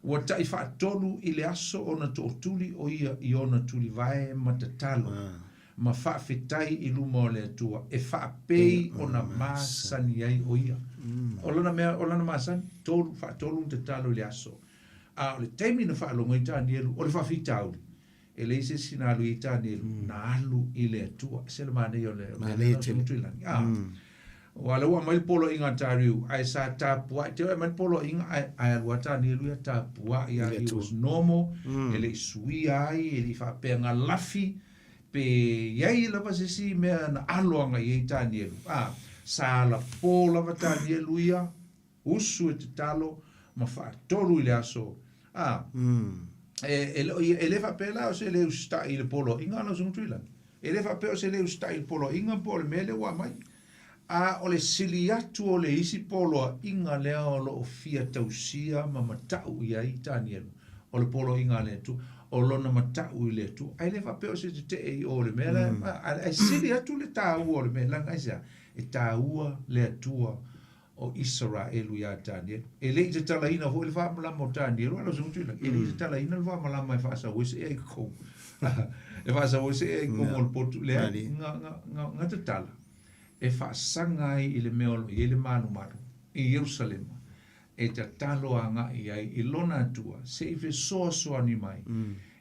Ua taʻi faatolu i le aso ona tootuli o ia i ona tulivae ma tatalo, ma faafetai i luma o le Atua, e faapei ona masani ai o ia. O lana mea, o lana masani, tolu, faatolu ona tatalo i le aso. A o le taimi na faalogo ai Tanielu, o le faafitauli, e leai se isi na alu i ai Tanielu, na alu i le Atua. Ese le manaia o le mea lea na utu i lagi. A, aua o lea ua aumai le poloaiga a Tariu, ae sa tapuai, te i aumai le poloaiga ae, ae alu lava Tanielu ia tapuai lava, he was normal, e le i suia ai, e le i faapea na lafi, pe i ai lava se isi mea na alo agai i ai Tanielu. A, sa alafo lava Tanielu ia, Usu e tatalo ma faatolu i le aso. A, e, e, e le faapea la o se le usitai i le poloaiga lau Susuga Tuilagi. E le faapea o se le usitai i le poloaiga po o le mea lea ua aumai. A o le sili atu o le isi poloaiga lea o lo o fia tausia ma matau i ai Tanielu, o le poloaiga a le Atua, o lona matau i le Atua. Ae le faapea o se tetee i o le mea lea, ae sili atu le taua o le mea, leaga aisea? E taua le Atua o Isaraelu iā Tanielu. E le i tatalaina foi le faamalama o Tanielu, a lau Susuga Tuilagi, e le i tatalaina le faamalama e faasau ai se ea i totonu, e faasau ai se ea i totonu o le potu, leai, na, na, na, na tatala e faasaga ai i le mea o lo o i ai le malumalu i Ierusalema, e tatalo agai ai i lona Atua se i fesoasoani mai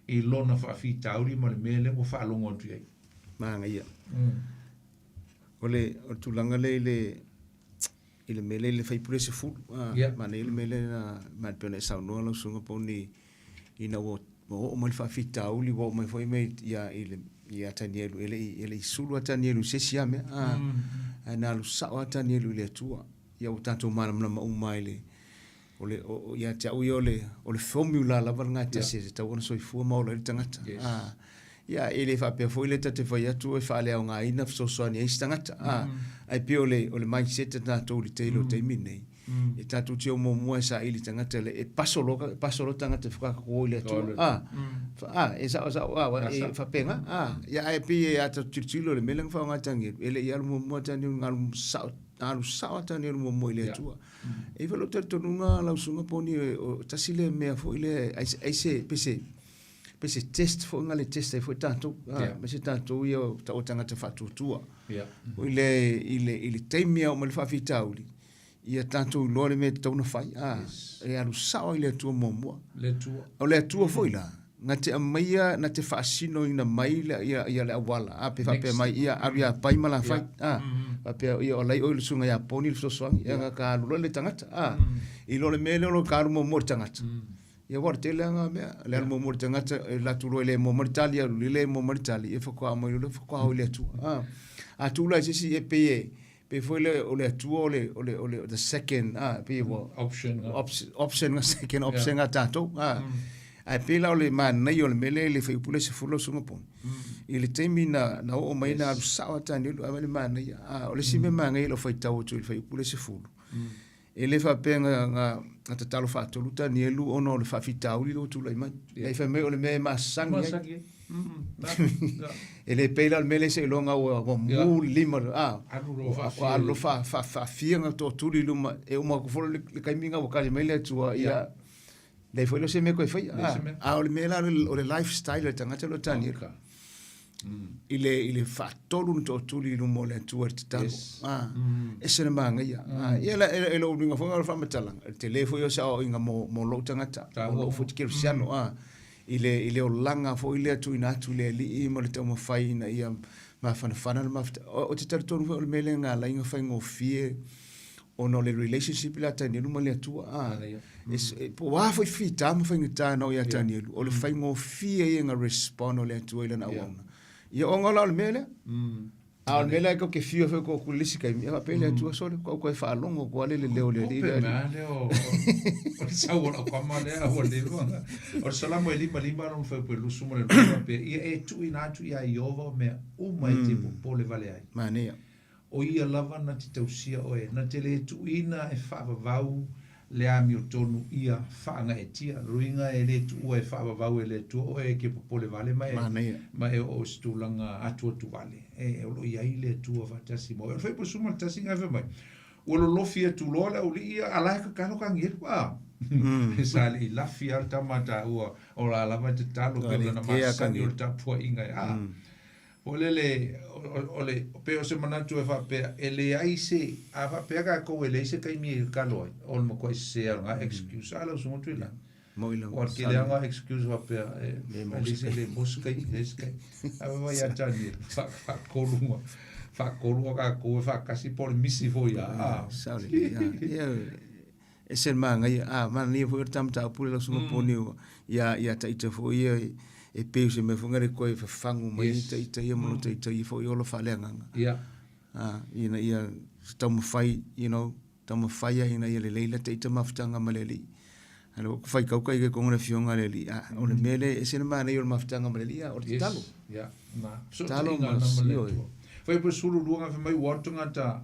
i lona faafitauli ma le mea lea ua faalogo atu i ai. Manaia. O le, o le tulaga lea i le, i le mea lea i le faipule 10, a, yeah. Manaia le mea lea na, ma pei ona e saunoa lau susuga Poni, ina ua, ua oo mai le faafitauli, ua oo mai foi mai ia, i le, ia Tanielu, e le i, e le i sulu a Tanielu i se isi lava mea, a, ae na alu sao lava Tanielu i le Atua. Ia ua tatou malamalama uma lava i le, o le, o, ia te au ia o le, o le formula lava lena e tasi e tatau ona soifua ma ola ai le tagata. Yes. A, ia, e le faapea foi lea ta te fai atu e faaleaogaina fesoasoani ai isi tagata. A, ae pei o le, o le mindset a tatou i le tele o taimi nei, e tatou te o muamua e saili tagata le, e paso loa, e paso loa tagata e whakakako i le Atua. A, a, e sao, sao, a, wa, e faapena. A, ia, ae pei e a tatou tilotilo i le mea lea na faaaoga e Tanielu, e le i alu muamua Tanielu, na alu sao, na alu sao lava Tanielu muamua i le Atua. E i ai foi lou talitonuga lau susuga Poni, o tasi lea mea foi lea, ai se, pe se, pe se test foi na le test ai foi tatou, aemaise tatou ia o o tagata faatuatua. Foi lea i le, i le taimi e oo mai le faafitauli, ia tatou iloa le mea e tatau ona fai, e alu sao i le Atua muamua. Le Atua. O le Atua foi la, Na te aumaia, na te faasinoina mai le, ia, ia le auala, a, pe faapea mai, ia, alu ia pai ma la fai, a, faapea, ia, o lai oi le susuga ia Poni le fesoasoani, ia, na ka alu loa le tagata, a, i lo le mea lea o lo ka alu muamua le tagata. Ia, aua o le tele lava na mea, le alu muamua le tagata, e alu atu loa e le maua mai le tali, alu le maua mai le tali, ia faatoa aumai loa lea, faatoa o i le Atua, a. A tuu la i se isi, e pei e, pei foi lea o le Atua o le, o le, o le, the second, a, pei ua, Option. Option, second option a tatou, a. Ae pei la o le manaia o le mea lea i le fuaiupu lea 10 lau Susuga Poni. I le taimi na, na oo mai na alu sao lava Tanielu, ae vaai le manaia. A, o le isi mea manaia i lau faitau atu i le fuaiupu lea 10, e le faapea na, na, na tatalo faatolu Tanielu ona o le faafitauli lea ua tulai mai. Ae fai mai o le mea e masani ai. Masani ai. E le pei la o le mea lea seiloga ua, ua mu le lima, a, ua alu loa faafia na tootuli i luma, e uma atu foi le taimi na ua tali mai le Atua, ia, leai foi lea o se mea e toe faia. A o le mea la o le lifestyle a le tagata lea o Tanielu, i le, i le faatolu ona tootuli i luma o le Atua i le tatalo. A, ese le manaia. A, ia la, e lou uiga foi o le faamatalaga, o le tele foi o se aoaiga mo, mo lou tagata, mo lou foi kerisiano, a, i le, i le olaga foi lea tuuina atu i le Alii ma le taumafai ina ia mafanafana le mafutaga. Ou te talitonu foi o le mea lea na ala ai ona faigofie ona o le relationship lea a Tanielu ma le Atua. A, e, po o a foi fita ma faigata na oo ia Tanielu, o le faigofie ia na respond o le Atua i lana auauna. Ia ona la o le mea lea. A o le mea lea tou te fiu ai foi tou i le isi taimi, e faapea le Atua, sole, ua ou toe faalogo atu lava le leo o le Alii lea. Ope mea lea o le sau o lau kama lea ua leva ona. O le Salamo e 55 lona fuaiupu e 22 faapea, Ia e tuuina atu iā Ieova o mea uma e te popole vale ai. Manaia. O ia lava na te tausia oe, na te lē tuuina e faavavau le amiotonu ia faagaeetia. Luiga e lē tuua e faavavau e le Atua oe e ke popole vale ma e, ma e oo i se tulaga atuatu vale. E, o lo o i ai le Atua faatasi ma oe. O le fuaiupu 11 ga fai mai, Ua lolofi atu loa le aualii ia, a la e tatalo ka agelu, a. Sa le i lafi lava le tama a taua, o la lava e tatalo pei o lana masani o le tapuaiga e, a. Foi lele, o le, pei o se manatu e faapea, e leai se, a faapea tatou e leai se taimi e tatalo ai, o le matuai sese lava o lena excuse. A lau Susuga Tuilagi? Moi lava. Aua o le tele lava o excuse faapea, e leai se, le maua se taimi, leai se taimi. Ae vaai ia Daniel, faatolu ma, faatolu ma tatou e faatasi po o le misi foi lava, a. Sao lelei, a. Ia, e ese le manaia, a manaia foi o le ta mataupu lea lau Susuga Poni ia, ia ita foi ia e pei o se mea foi lea toe fafagu mai ai ita ia ma lo ita ia foi ola faaleagaga. A, ina ia taumafai, you know, taumafai ai ina ia lelei lata ita mafutaga ma le Alii. A le ua faitau kai ke konga le afioga a le Alii, a, o le mea lea e ese le manaia o le mafutaga ma le Alii, a o le tatalo. Yes, yeah, na. Tatalo ma, ioe. Fai po 12 nga fai mai ua tagata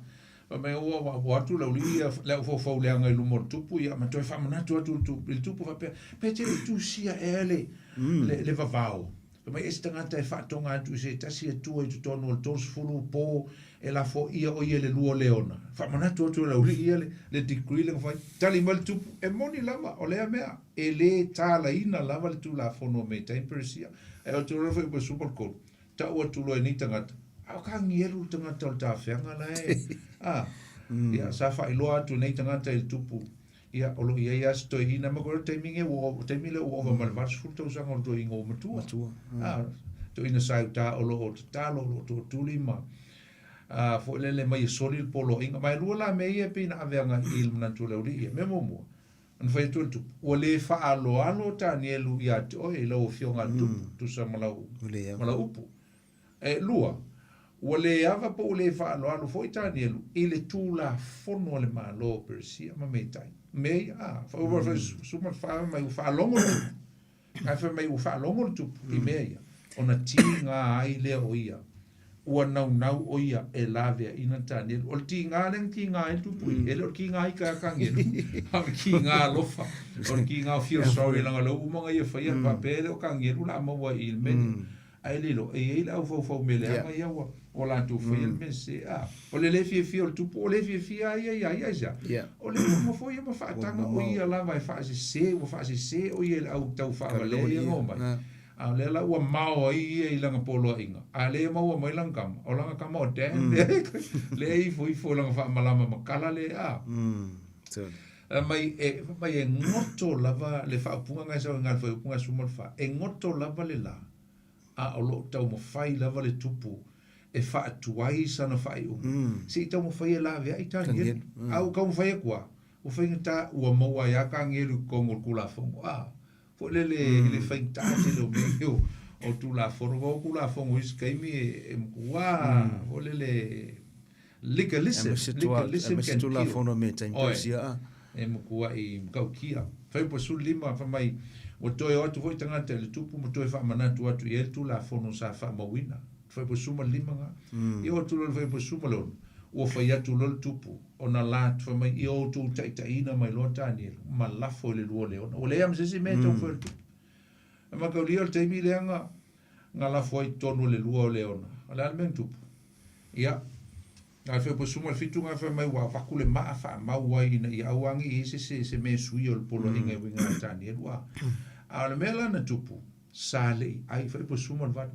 Fai mai ua ua atu le aualii ia le aufaufau leaga i luma o le tupu ia ma toe faamanatu atu i le tupu faapea, pe te le i tusia ea le, le, le vavao. Fai mai e se tagata e faatoga atu i se tasi Atua i totonu o le 30 po e lafoia o ia i le lua o leona. Faamanatu atu e le aualii ia le, le decree lea na fai. Tali mai le tupu, e moni lava, o lea mea, e le talaina lava le Tulafono a Metai ma Peresia. Ae ou te iloa foi ua suma le kolu. Tau atu loa e nei tagata, a o ka agielu le tagata o le tafeaga la e, a, ia, sa faailoa atu e nei tagata i le tupu, ia, o lo o i ai lava si toeaina, ma koe o le taimi nei, ua, o taimi lea ua ova ma le 80 tausaga o le toeaina ua matua. Matua. A, toeaina sa i uta o lo o tatalo, o lo o tootuli ma, a, foi lele mai e soli le poloaiga. Ma e lua la mea ia e pei na ave agai i le manatu o le aualii ia. Mea muamua, Ona fai atu e le tupu, Ua lē faaaloalo Tanielu iā te oe i lau afioga a le tupu, tusa ma lau, ma lau upu. E lua, ua lē ava po ua lē faaaloalo foi Tanielu i le Tulafono a le Malo o Peresia ma Metai. Mea ia, a, fai, suma le fai mai ua faalogo le tupu. Ae fai mai ua faalogo le tupu i mea ia, ona tiga ai lea o ia. Ua naunau ʻo ia e laveaʻina Tanielu. O le tiga lea na tiga ai le tupu i, e le o le tiga ika a Tanielu, a o le tiga alofa, o le tiga o feel sorry leaga o lea ua uma ona ia faia, faapea e le o Tanielu la maua i le mea lea. Ae lilo, e i ai le aufaufau mea leaga ia ua latou faia le mea sese. A, o le le fiafia o le tupu, o le fiafia lava ia iā ia aisea? O le ua nofo ia ma faataga o ia lava e faasese, ua faasese ʻo ia i le au tau faavalea ia na omai. A o lea la ua mao ai ia i lana poloaiga, a lea e maua mai lana kama, o lana kama o Dan lea, lea e ifo ifo i lana faamalama ma kala lea, a. Mai e mai e goto lava le faaupuga na e sau i le fuaiupu 14, e goto lava le lā, a o loo taumafai lava le tupu e faatuai sana faaiuga, seʻi taumafai e laveai Tanielu. A ua taumafai atu a, ua faigata ua maua ai a Tanielu i totonu o le Tulafono, a foi lele i le faigata tele o mea ia o Tulafono. Aua o Tulafono i isi taimi e matua foi lele legalism, legalism can kill. Tulafono me taimi tausia a. E matuai matautia. Fuaiupu 15 fai mai, ua toe o atu foi tagata i le tupu ma toe faamanatu atu i ai le Tulafono sa faamauina. Fuaiupu 15 na. Ia oo atu loa i le fuaiupu 16, ua fai atu loa le tupu, ona la fai mai, ia outou taitaiina mai loa Tanielu ma lafo i le lua o leona. Ua leai lava ma se isi mea e taumafai o le tupu. E mataulia o le taimi lea na na lafo ai i totonu o le lua o leona. O le a le mea na tupu? Ia, na o le fuaiupu 17 na fai mai ua avatu le maa faamau ai ina ia aua ne i i ai se se mea e suia o le poloaiga e uiga ia Tanielu. A, a o le mea la na tupu, sa le i ai, fuaiupu 18,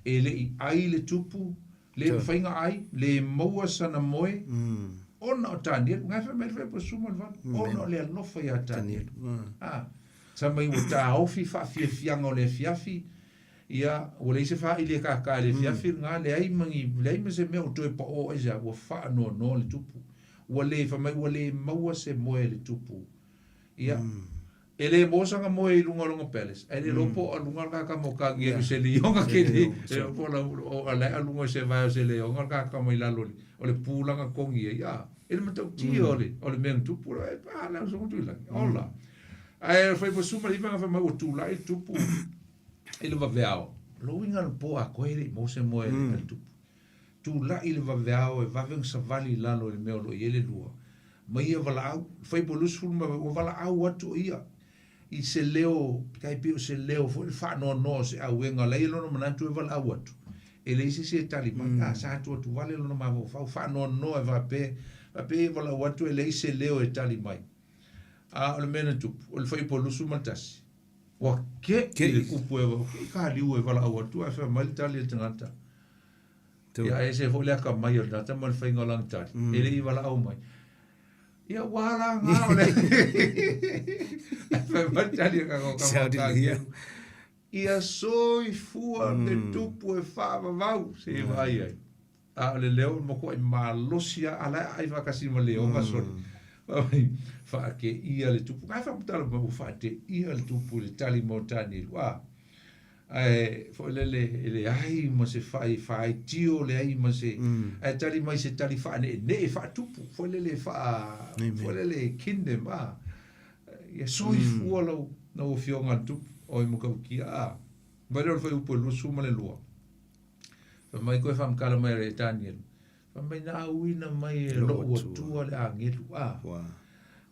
e le i ai le tupu, le mafai ona ai, le maua sana moe, ona o Tanielu. Na fai mai le fuaiupu 18, ona o le alofa ia Tanielu. A, sa mai ua taofi faafiafiaga o le afiafi, ia, ua leai se faaili e kākā i le afiafi lena, leai ma ni, leai ma se mea o toe paō ai se a, ua faanoanoa le tupu. Ua le, fai mai ua le maua se moe a le tupu. Ia, e le maua sana moe i luga o lona palace, ae le iloa po o aluga le kākā mo ka se leoga ke le, le iloa po o la, o ala e aluga o se vae o se leoga le kākā mai lalo o le pulaga togi ai, a, e le matautia o le, o le mea na tupu, e pa le au songo tuilagi, ola. Ae fai 19 na fai mai ua tulai le tupu i le vaveao. Lou uiga o le po atoa e le i maua se moe a le tupu. Tulai i le vaveao e vave ona savali i lalo i le mea o lo o i ai le lua. Ma ia valaau, fai po 20 ua valaau atu o ia i se leo, tai pei o se leo foi le faanoanoa o se auega la ia lona manatu e valaau atu. E leai se isi e tali mai. A sa atu atu vale lona mafaufau faanoanoa e faapea, faapea ia valaau atu e leai se leo e tali mai. A o le mea na tupu, o le fuaiupu 21, ua keʻi le upu e keʻi ka liu e valaau atu ae fai mai le tali a le tagata. Ia e ese foi le akamai o le tagata ma le faiga o lana tali, e le i valaau mai. Ia ua ala ngā o le fai mai le tali a ka ka Ia soifua le tupu e faavavau se i vaai ai. A o le leo e matuai malosi a la e aai faatasi ma leoga sole. Faateia le tupu. Ae faamatala mai ua faateia le tupu i le tali mai o Tanielu. A, ae foi lele e leai ma se fai faitio, leai ma se, ae tali mai se tali faaneenee faatupu, foi lele faa, foi lele kingdom, a. Ia soifua lau, lau afioga i le tupu, oi matautia, a. Mai lea o le fuaiupu e 22. Fai mai koe faamatala mai e Tanielu, fai mai na auina mai e lou Atua le agelu, a,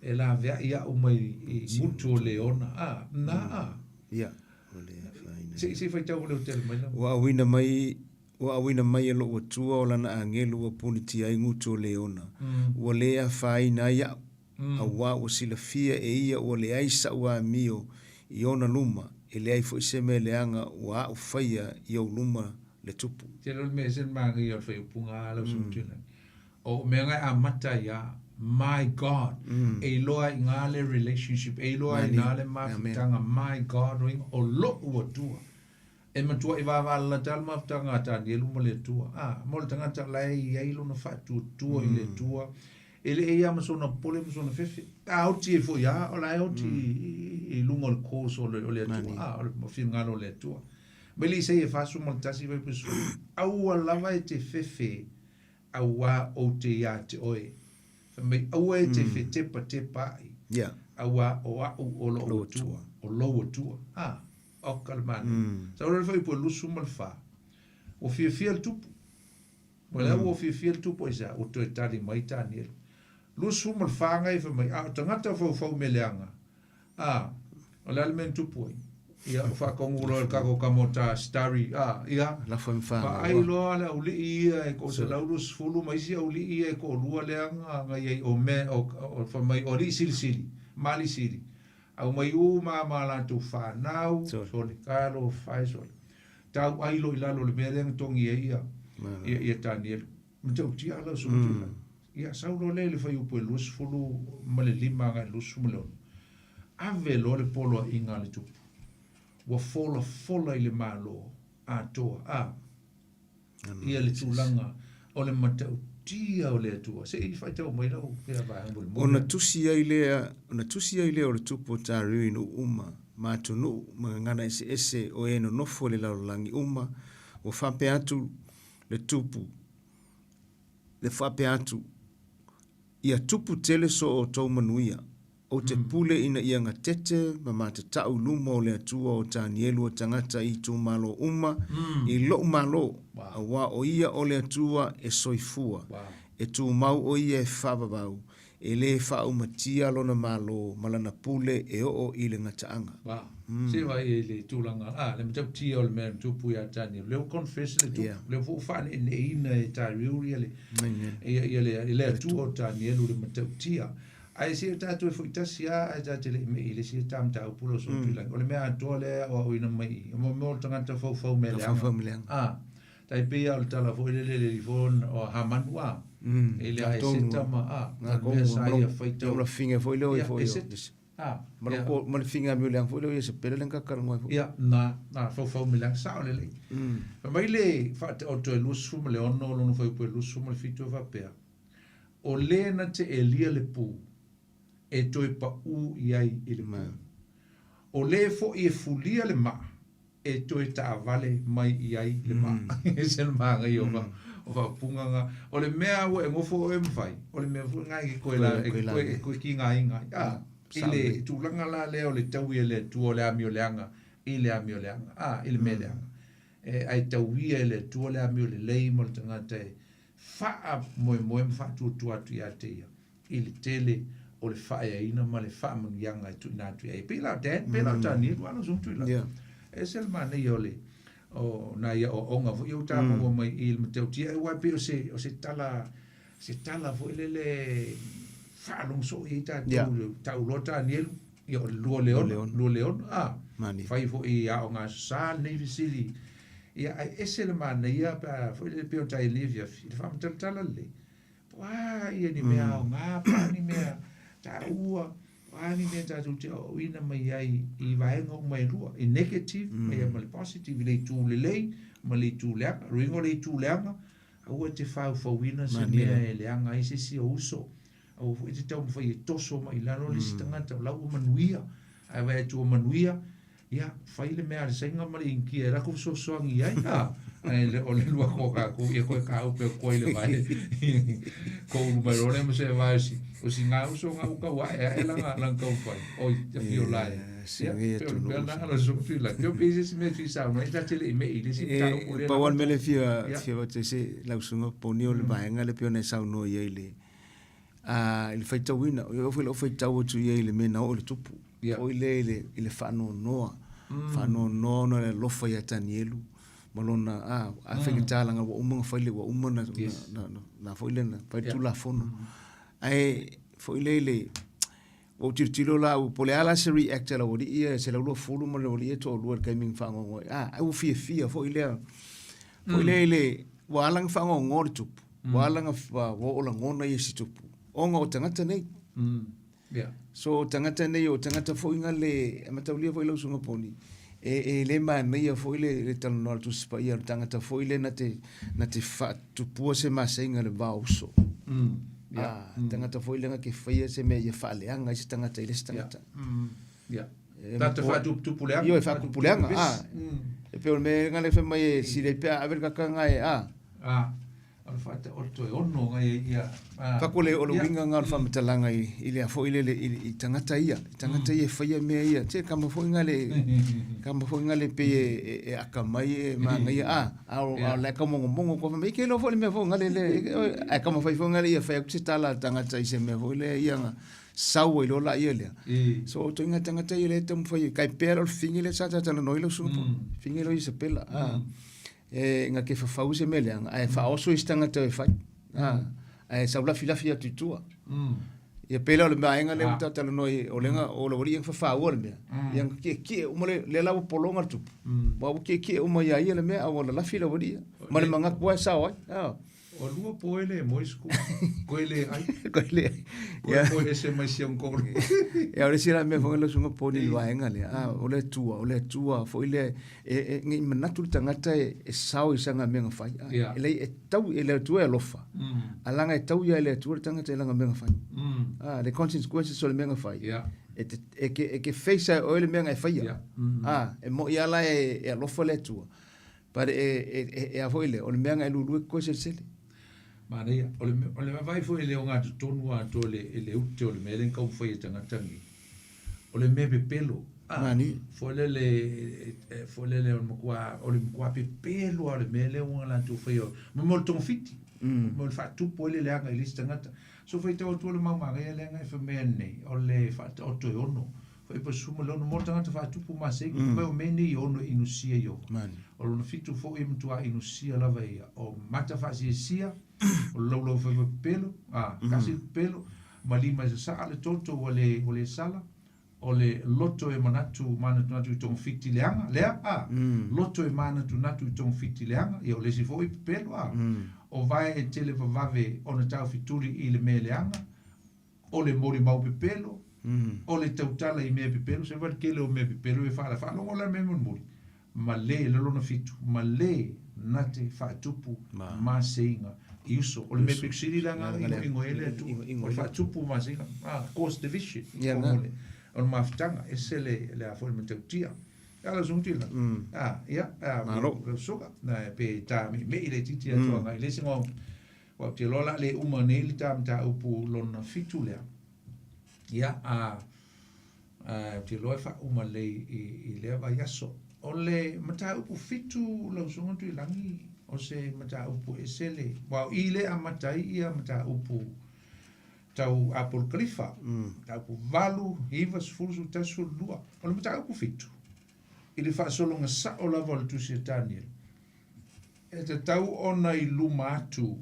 e laveai au mai i gutu o leona, a, na, a. Ia, o le afaina. Se i faitau o le tele mai lava. Ua auina mai, ua auina mai e lou Atua o lana agelu ua punitia ai gutu o leona, ua le afaina ai au, auā ua silafia e ia ua leai saʻu amio i ona luma, e leai foi se mea leaga ua aʻu faia i ou luma le tupu. Tele o le mea ese le manaia o le faaiupuga a lau susuga. O mea na e amata ai a, my God, e iloa ai i ina le relationship, e iloa ai i ina le mafutaga, my God, o loʻu Atua. E matuai vavalalata le mafutaga a Tanielu ma le Atua. A, mo le tagata la e i ai lona faatuatua i le Atua, e le i a ma sona pole ma sona fefe. A oti e foi a, o la e oti i luga o le course o le, o le Atua. A, o le finagalo o le Atua. Mai le Isaia 41 fuaiupu 10, Aua lava e te fefe, auā ou te iā te oe. Fai mai, aua e te fetepatepaai, auā o a'u o lou Atua, o lou Atua. A, oka le manaia. Sau loa le fuaiupu e 24, ua fiafia le tupu. Ua lea ua fiafia le tupu aisea? Ua toe tali mai Tanielu. 24 ngai fai mai, a o tagata o faufau mea leaga, a, o le a le mea na tupu ai? Ia, ua faatonu loa e le tatou tama o ta Starry, a, ia, Lafo i mawhanga. Vaai loa le auli'i ia e toa-120 ma isi auli'i ia e toalua lea na na i ai o mea o, o, fai mai o alii silisili, ma alii sili. Aumai uma ma latou fanau, sole talo, fai sole. Tauai loa i lalo o le mea lea na togi ai ia, ia, ia Tanielu. Matautia lau susuga. Ia, sau loa lea i le fuaiupu e 25 agai i le 26, ave loa le poloaiga a le tupu, ua folafola i le Malo atoa, a, ia le tulaga o le matautia o le Atua. Se i faitau mai lau lea vaega mulimuli. Ona tusi ai lea, ona tusi ai lea o le tupu o Tariu i nuu uma, ma atunuu, ma gagana eseese o e nonofo i le lalolagi uma, ua faapea atu le tupu, le faapea atu, Ia tupu tele so outou manuia. Ou te pule ina ia gatete ma matatau i luma o le Atua o Tanielu o tagata i itumalo uma i lou malo, auā o ia o le Atua e soifua, e tumau o ia e faavavau, e lē faaumatia lona malo ma lana pule e oo i le gataaga. Wow. Se vaai i le tulaga, ah, le matautia o le mea na tupu ia Tanielu. Lea ua confess le tupu, lea foi ua faaneeneeina e Tariu ia le, ia, ia le, le Atua o Tanielu le matautia. Ae se o tatou e foi tasi lava ae ta te le i me'i i le isi ta mataupu lau Susuga Tuilagi. O le mea atoa lea e aoaoina mai i i, o mea o le tagata faufau mea leaga. Faufau mea leaga. A, tai pei lava o le tala foi lele i le alii foi o Hamanu a, i le Eseta ma a, o le mea sa ia faitau. Ma le fafine foi lea o ia foi. Eseta. A, ma le fafine amio leaga foi lea o Iesapela lea na kakalanoa ai foi. Ia, na, na, faufau mea leaga, sao lelei. Fai mai le Faataoto e 26 lona fuaiupu e 27 e faapea, O le na te elia le pū, e toe paʻū i ai i le pū. O le foʻi e fulia le maa, e toe taavale mai i ai le maa. Ese le manaia o o faaupuga na. O le mea ua e nofo oe ma fai, o le mea foi na e ke koe la, e ke koe, e koe kigaina ai. A, i le tulaga la lea o le taui e le Atua o le amioleaga i le amioleaga, a, i le mea leaga. E, ae tauia e le Atua le amiolelei ma le tagata e faamoemoe ma faatuatua atu ia te ia i le tele o le faaeaina ma le faamanuiaga e tuuina atu i ai. E pei la o Dan, pei la o Tanielu, a lau Susuga Tuilagi. E ese le manaia o le o nai aoaoga foi ia ua ta maua mai i le matautia, aua e pei o se o se tala se tala foi lele faalogo soo i ai tatou, tau loa Tanielu, ia o le 26, 26, a, fai foi i Aoga Aso Sa lenei fesili. Ia, ae ese le manaia pe a foi lele pei ona taia i lenei afiafi, i le faamatalatala lelei, po o a ia ni mea aoga, po o a ni mea taua, po o a ni mea tatou te aoaoina mai ai i vaega uma e lua, i negative ia ma le positive, i le itu lelei ma le itu leaga. O le uiga o le itu leaga, aua e te faufauina se mea e leaga ai se isi ou uso. Aua foi e te taumafai e toso mai i lalo le isi tagata, o la ua manuia, ae vaai atu ua manuia, ia, fai le mea a le Saina ma le Initia e lako fesoasoani i ai, a, ae le o le alu atu o tatou, ia toe tāupe atu ai le vae, koulu mai loa lea ma se vae o si, o si gā uso gā uka ua ae ae lana, lana taumafai, oi, te whio la e. Ia, pei o le mea lena lau Susuga Tuilagi. Pe o se isi mea e fia saunoa ai, ta te le i me'i i le isi mataupu lea. E pau lava le mea lea e fia, fia avatu ai se lau Susuga Poni o le vaega lea pei ona e saunoa i ai i le, i le faitauina, e oo foi i lau faitau atu i ai i le mea na oo i le tupu, foi lea i le, i le faanoanoa, faanoanoa ona o le alofa ia Tanielu ma lona, a, a faigata leaga ua uma ona fai le, ua uma ona, na, na, na foi lea na fai le Tulafono. Ae foi lea i le, ua ou tilotilo la au, po o le a la se react a le aualii ia e 120 ma le aualii ia e toalua i le taimi na faanoanoa ai, a, ai ua fiafia foi lea, foi lea i le, ua ala ona faanoanoa le tupu, ua ala ona ua oo lagona ia i si tupu, ona o tagata nei. So o tagata nei, o tagata foi na le, e mataulia foi lau Susuga Poni, e le manaia foi le talanoa a le Tusi Paia, o le tagata foi lea na te, na te faatupua se maseiga i le va o uso. A, tagata foi lea na te faia se mea ia faaleaga ai se tagata i le isi tagata. Tagata faatuputupu leaga. Ioe, faatuputupu leaga. A, e pei o le mea lena lea fai mai e sili ai pe a ave le kakanga e, a. A, o le faataoto e ono ngai ai ia. Faku o le o le uiga lena o le faamatalaga i i le a foi lele i i tagata ia, i tagata ia e faia mea ia, se kama foi nga le kama foi nga le pei e e, e akamai e manaia a a o a o la e taumogomogo koa fai mai ke iloa foi le mea foi nga le le ae taumafai foi nga le ia fai atu se tala a le tagata i se mea foi lea ia na sau ai loa laia lea. So o ituaiga tagata ia lea e taumafai ai, kai pea la o le fafine lea sa talatalanoa ai lau susuga po fafine lea o Isabela a. E na te fafau se mea leaga, ae faaoso isi tagata e fai. A, ae sau lafilafi atu i tua. Ia pei la o le vaega lea ua talatalanoa ai, o lea na, o le alii na fafaua le mea. Ia na tietie uma le, lea la ua pologa le tupu. Aua ua tietie uma ia ia le mea, a ua lalafi le aualii ia. Ma le manatu lava e sao ai. A. Ua lua po e le moe siku. Koe le ai. Koe le ai. Koe moe ese mai si Hong Kong. Ia, o le isi la mea foi lau susuga Poni i le vaega lea, a, o le Atua, o le Atua foi lea e, e, ne i manatu le tagata e, e sao i sana mea na fai. A, Ia. e leai, e tau e le Atua e alofa, a laga e tau ia e le Atua le tagata i lana mea na fai. A, le consequences o le mea na fai. Ia. E te, e ke, e ke face ai oe le mea na e faia. Ia. A, e mo'i lava la e, e alofa le Atua. But e, e, e, e a foi lea, o le mea na e lulue koe selesele. Manaia. O le, o le vaavaai foi i le ogatotonu atoa i le, i le ute o le mea lea na taumafai e tagata nei. O le mea pepelo. Ah, Mani. Foi lele, e, foi lele o le matua, o le matua pepelo lava o le mea lea ua latou faia. Ma mo le togafiti. Mo le faatupu ai le leaga i le isi tagata. So faitau atu le mau manaia lea na e faimea nei, o le faataoto e ono. Foi pa suma le ono mo le tagata faatupu masei, mm. Mai o mea nei ono e inusia i ova. O lona fitu foi e matua inusia lava ia. O mata faasiasia, o le laulau faiva pepelo, a, kasi pepelo, ma lima e sasaa le toto ua le, ua le sala, o le loto e manatu manatunatu i togafiti leaga, lea, a, loto e manatunatu i togafiti leaga, ia o le isi foi pepelo, a, o vae e tele vavave ona taufetuli i le mea leaga, o le molimau pepelo, o le tautala i mea pepelo, se le tele o mea pepelo e faala faalogo la mea mulimuli, ma le le lona fitu, ma le na te faatupu maseiga i uso. O le mea pito sili la nga ingo ele atu, o le faatupu maseiga, ah, cause division, o le mafutaga, ese le, le a foi le matautia. Ia lau susuga Tuilagi. Ah, ia, ah, lau susuga, pe ta meimei le titi atu agai le isi aua ou te iloa o le a le uma nei le ta mataupu lona fitu lea. Ia, a, a, ou te iloa e faauma lelei i, i lea vaiaso. O le mataupu fitu lau susuga Tuilagi, o se mataupu ese le, aua o i lea e amata ai ia mataupu tau Apolokalifa, mataupu 8, 9, 10, 11, 12. O le mataupu fitu, i le faasologa sao lava o le tusi a Taniela, e tatau ona i luma atu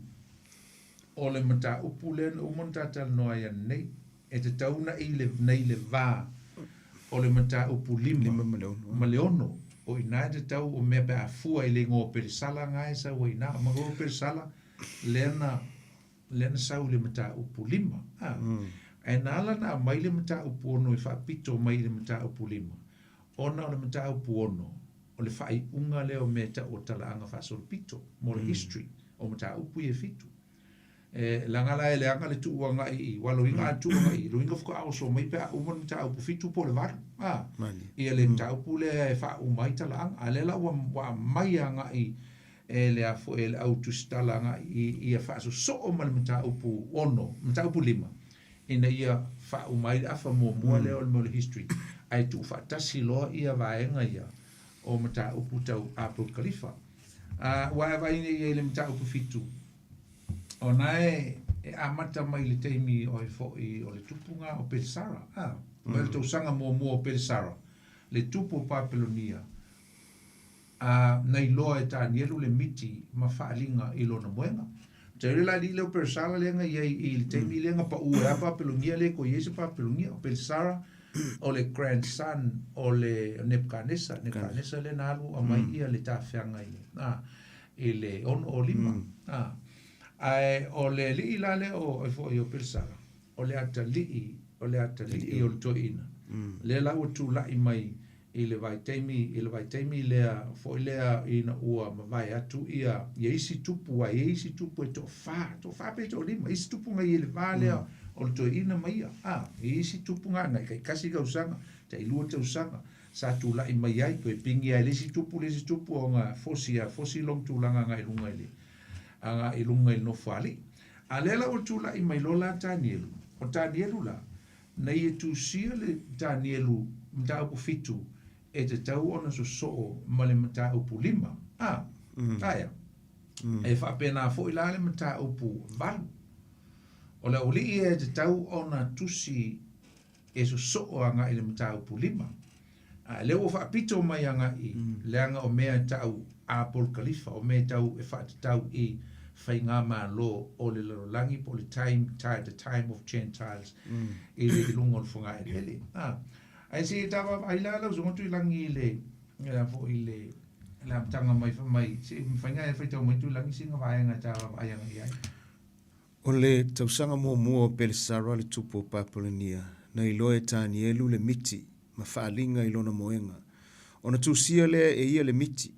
o le mataupu lea na uma ona ta talanoa ai ananei, e tatau ona i le, nei le va o le mataupu 5 ma le 6. O i ina e tatau o mea pe a fua i le igoa o Pelesala na e sau ai i ina. Ma o Pelesala lea na lea na sau i le mataupu 5. A. Ae na ala ona aumai le mataupu 6 e faapito mai i le mataupu 5, ona o le mataupu 6, o le faaiuga lea o mea e tau o talaaga faasolopito, mo le history o mataupu ia e fitu. E leaga la e leaga le tuu agai i, aua loiga a tuu agai i, loiga faatoa oso mai pe a uma le mataupu 7 po o le 8. A. Ia le mataupu lea e faauma ai talaaga. A lea la ua aumai agai e le a foi e le au tusitala agai i ia faasosoo ma le mataupu 6, mataupu 5, ina ia faauma ai le afa muamua lea o le mea o le history, ae tuufaatasi loa ia vaega ia o mataupu tau Apokalifa. A, ua e vaai nei i ai i le mataupu 7, ona e, e amata mai i le taimi o ai foi o le tupuga o Pelesara, a, mai le tausaga muamua o Pelesara, le tupu o Papelonia, A na iloa e Tanielu le miti ma faaliga i lona moega. Tailo le alii lea o Peresara lea na i ai i le taimi lea na pau ai a Papelonia lea toe i ai se Papelonia. O Peresara o le grandson o le Nebukanesa. Nebukanesa lea na alu aumai ia le tafeaga i le, a, i le 65. A, ae o le alii la lea o, ai foi o Peresara, o le atalii, o le atalii o le toeaina. Lea la ua tulai mai i le vaitaimi, i le vaitaimi lea foi lea ina ua mavae atu ia, ia isi tupu, aua e i ai isi tupu e toafa, toafa pe toalima, isi tupu na i ai i le va lea o le toeaina ma ia, a, e i ai isi tupu na na taitasi tausaga, tailua tausaga, sa tulai mai ai, toe pigi ai le isi tupu, le isi tupu, ona fosi a, fosi lona tulaga agai i luga i le, agai i luga i le nofoalii. A lea la ua tulai mai loa la Tanielu, o Tanielu la, Na ia tusia le Tanielu mataupu 7 e tatau ona sosoo ma le mataupu 5. A, aea. E faapena foi la le mataupu 8. O le aualii ia e tatau ona tusi e sosoo agai i le mataupu 5. A lea ua faapito mai agai leaga o mea e tau Apolokalifa, o mea e tau e faatatau i faigamalo o le lalolagi po o le time, time, the time of Gentiles i le i luga o le fogaeleele. A, ae se i ta vaavaai la lau Susuga Tuilagi i le, le a foi i le, Le amataga mai fai mai, se i mafai ona e faitau mai Tuilagi sina vaega e ta vaavaai agai i ai. O le tausaga muamua o Belesara le tupu o Papelonia, na iloa e Tanielu le miti ma faaaliga i lona moega. Ona tusia lea e ia le miti,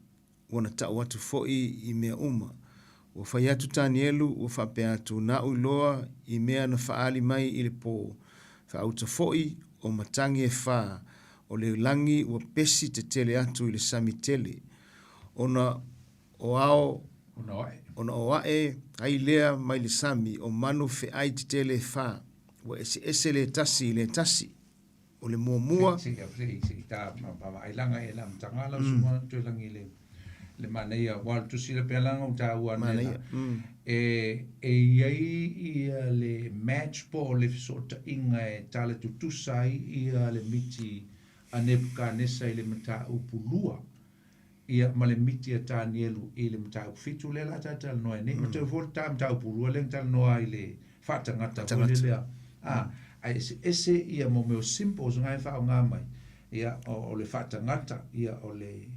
ua na tau atu foi i mea uma. Ua fai atu Tanielu, ua faapea atu, Naʻu iloa i mea na faaali mai i le pō, faauta foi o matagi e fā o le lagi ua pesi tetele atu i le sami tele, ona o ao, ona o ae ai lea mai le sami o manu feʻai tetele e fā, ua eseese le tasi i le tasi. O le muamua. Se i, se i ta vaavaailaga e le amataga lau susuga Tuilagi i le le manaia, aua o le tusi le pea laga ua taua analeila, e e i ai ia le match po o le fesootaiga e tala tutusa ai ia le miti a Nebukanesa i le mataupu lua, ia ma le miti a Tanielu i le mataupu fitu lea la ta talanoa ai nei. Ma toe foi le ta mataupu lua lea na talanoa ai i le faatagata foi lea, a, ae eseese ia mo mea o symbols na e faaaoga mai, ia o le faatagata, ia o le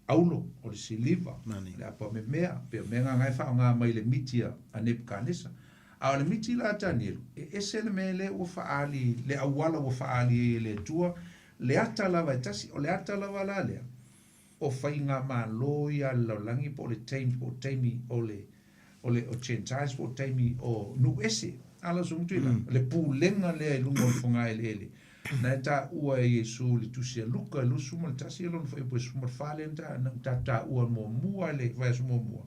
aulo, o le siliva, le apamemea, pei o mea na e faaaoga mai i le miti a Nebukanesa. A o le miti la a Tanielu, e ese le mea lea ua faaali, le auala ua faaali ai e le Atua, le ata lava e tasi, o le ata lava la lea, o faigamalo ia a le lalolagi po o le taimi, po o taimi o le, o le o Gentiles po o taimi o nuu ese. A lau Susuga Tuilagi, le pulega lea i luga o le fogaeleele, na e taua e Iesu i le tusi a Luka i le 21 lona fuaiupu e 14 lea na tatou taua muamua i le vaiaso muamua,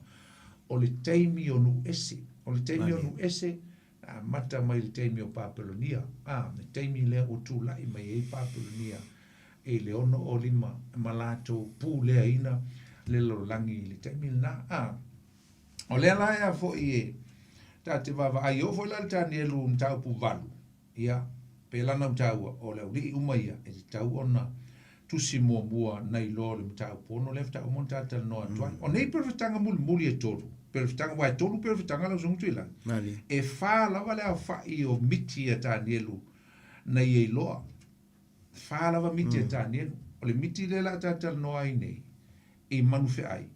o le taimi o nuu ese. O le taimi o nuu ese, na amata mai i le taimi o Papelonia, a, le taimi lea ua tulai mai ai Papelonia i le 65 ma latou puleaina le lalolagi i le taimi lena. A, o lea la ea foi e ta te vaavaai, e oo foi la i le Tanielu mataupu 8, ia, pe lana ua taua, o le auli'i uma ia e tatau ona tusi muamua nai lo le mataupu ono lea faatoa uma ona ta talanoa atu ai. O nei perofetaga mulimuli e tolu, perofetaga, aua e tolu perofetaga lau Susuga Tuilagi, e fa lava le aofa'i o miti a Tanielu na ia iloa. Fa lava miti a Tanielu. O le miti lea o le a ta talanoa ai nei i manufe'ai,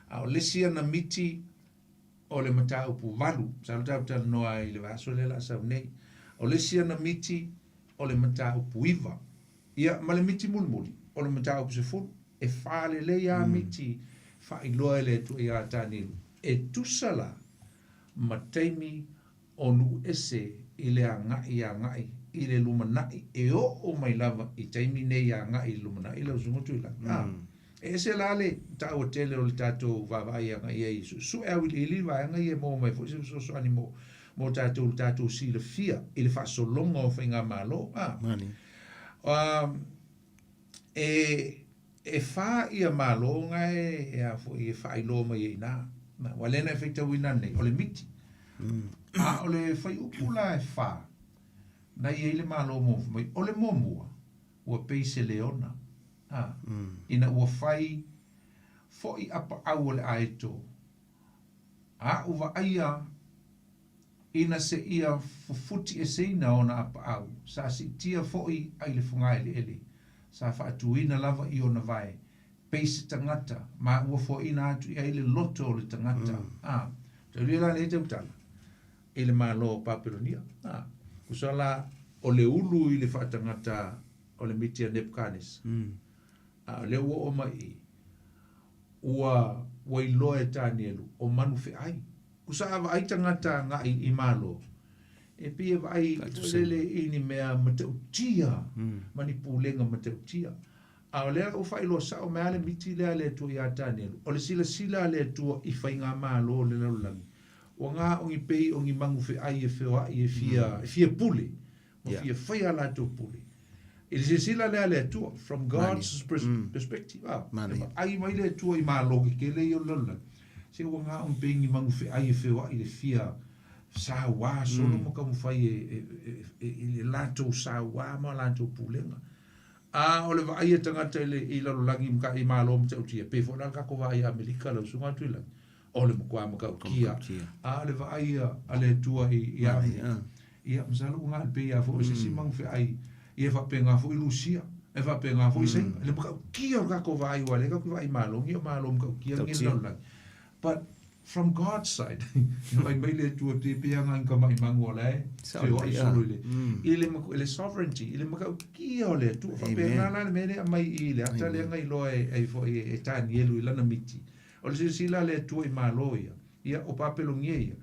a o le isi ana miti o le mataupu 8, masalo tatou talanoa ai i le vaiaso lea o le a sau nei. O le isi ana miti o le mataupu 9, ia ma le miti mulimuli o le mataupu 10. E fa lelei lava miti faailoa e le Atua ia Tanielu, e tusa la ma taimi o nuu ese i le agai agai i le lumanai e oo mai lava i taimi nei agai i le lumanai lau Susuga Tuilagi. A, e ese la le taua tele o le tatou vaavaai agai i ai e suesue auiliili le vaega ia e maua mai foi se fesoasoani mo mo tatou le tatou silafia i le faasologa o faigamalo. A, e e fa ia malo na e a foi e faailoa mai ai i ina. Aua lea na e faitauina nei, o le miti. A o le fuaiupu la e fa, na i ai le malo muamua mai, o le muamua, ua pei se leona, a, ina ua fai fo'i apaau o le aeto, aʻu vaaia ina seia fufutiʻeseina ona apaau, sa siitia fo'i ai le fogaeleele, sa faatuina lava i ona vae, pei se tagata, ma ua foaina atu i ai le loto o le tagata. A, taulia la lenei tautala i le Malo o Papelonia. A, tusa la o le ulu i le faatagata o le miti a Nebukanesa. A o lea ua oo mai i i, ua, ua iloa e Tanielu o manu feʻai. Tusa a vaai tagata agai i Malo, e pei e vaai foi lele i ni mea matautia ma ni pulega matautia. A o lea ua faailoa sao mai lava le miti lea a le Atua iā Tanielu, o le silasila a le Atua i faigamalo o le lalolagi, ua na o ni pei o ni manu feʻai e feoaʻi e fia, e fia pule, ma fia fai a latou pule. I le silasila lea a le Atua, from God's perspective, a, e vaai mai le Atua i malo kekele ia o le lalolagi, se ua na o ni pei ni manu feʻai e feoaʻi le fia sauā solo ma taumafai e, i le latou sauā ma latou pulega. A o le vaai a tagata i le i lalolagi ma i Malo matautia, pei foi la le tatou vaai i Amerika lau Susuga Tuilagi, o le matua matautia. A o le vaai a le Atua i i Amerika, ia masalo ua na pei lava foi o se isi manu feai, ia faapena foi Rusia. E faapena foi Saina, le matautia o le tatou vaai aua o lea tatou te vaai i Malo nei o Malo matautia lenei o le lalolagi. But from God's side, fai mai le Atua pei pei lava na o ni tamai manu o la e feoai solo i le i le i le sovereignty, i le matautia o le Atua. Faapena la le mea lea e aumai i le ata lea na iloa e ai foi e Tanielu i lana miti. O le silasila a le Atua i Malo ia, ia o Papelonia ia,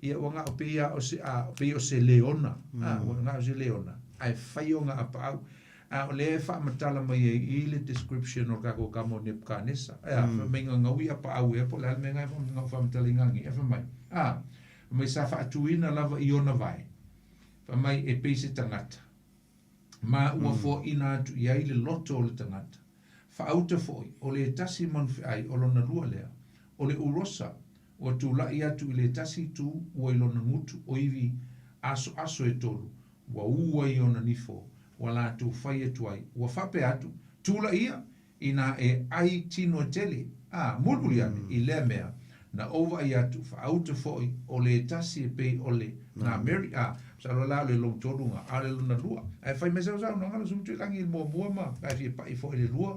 ia ua na o pei lava o se a pei o se leona, a ua na o se leona ae fai ona apaau. A o lea e faamatala mai ai i le description o le tatou tama o Nebukanesa, e a, fai mai na gaui apaau ea po o le a le mea na e na faamatalaina nei, ae fai mai, a, fai mai sa faatuina lava i ona vae, fai mai e pei se tagata, ma ua foaina atu i ai le loto o le tagata. Faauta foi, o le tasi manufeai o lona lua lea, o le urosa, ua tulai atu i le tasi itu ua i lona gutu o ivi asoaso e tolu, ua ū ai ona nifo, ua latou fai atu ai, ua faapea atu, Tulaia, inā e ʻai tino e tele, a, mulimuli ane i lea mea, na ou vaai atu, faauta foi, o le tasi e pei o le, na Mary, a, masalo la o le lona tolu na, a o le lona lua. Ae fai mai sau saunoaga lau Susuga Tuilagi i le muamua ma ae fia pai foi i le lua.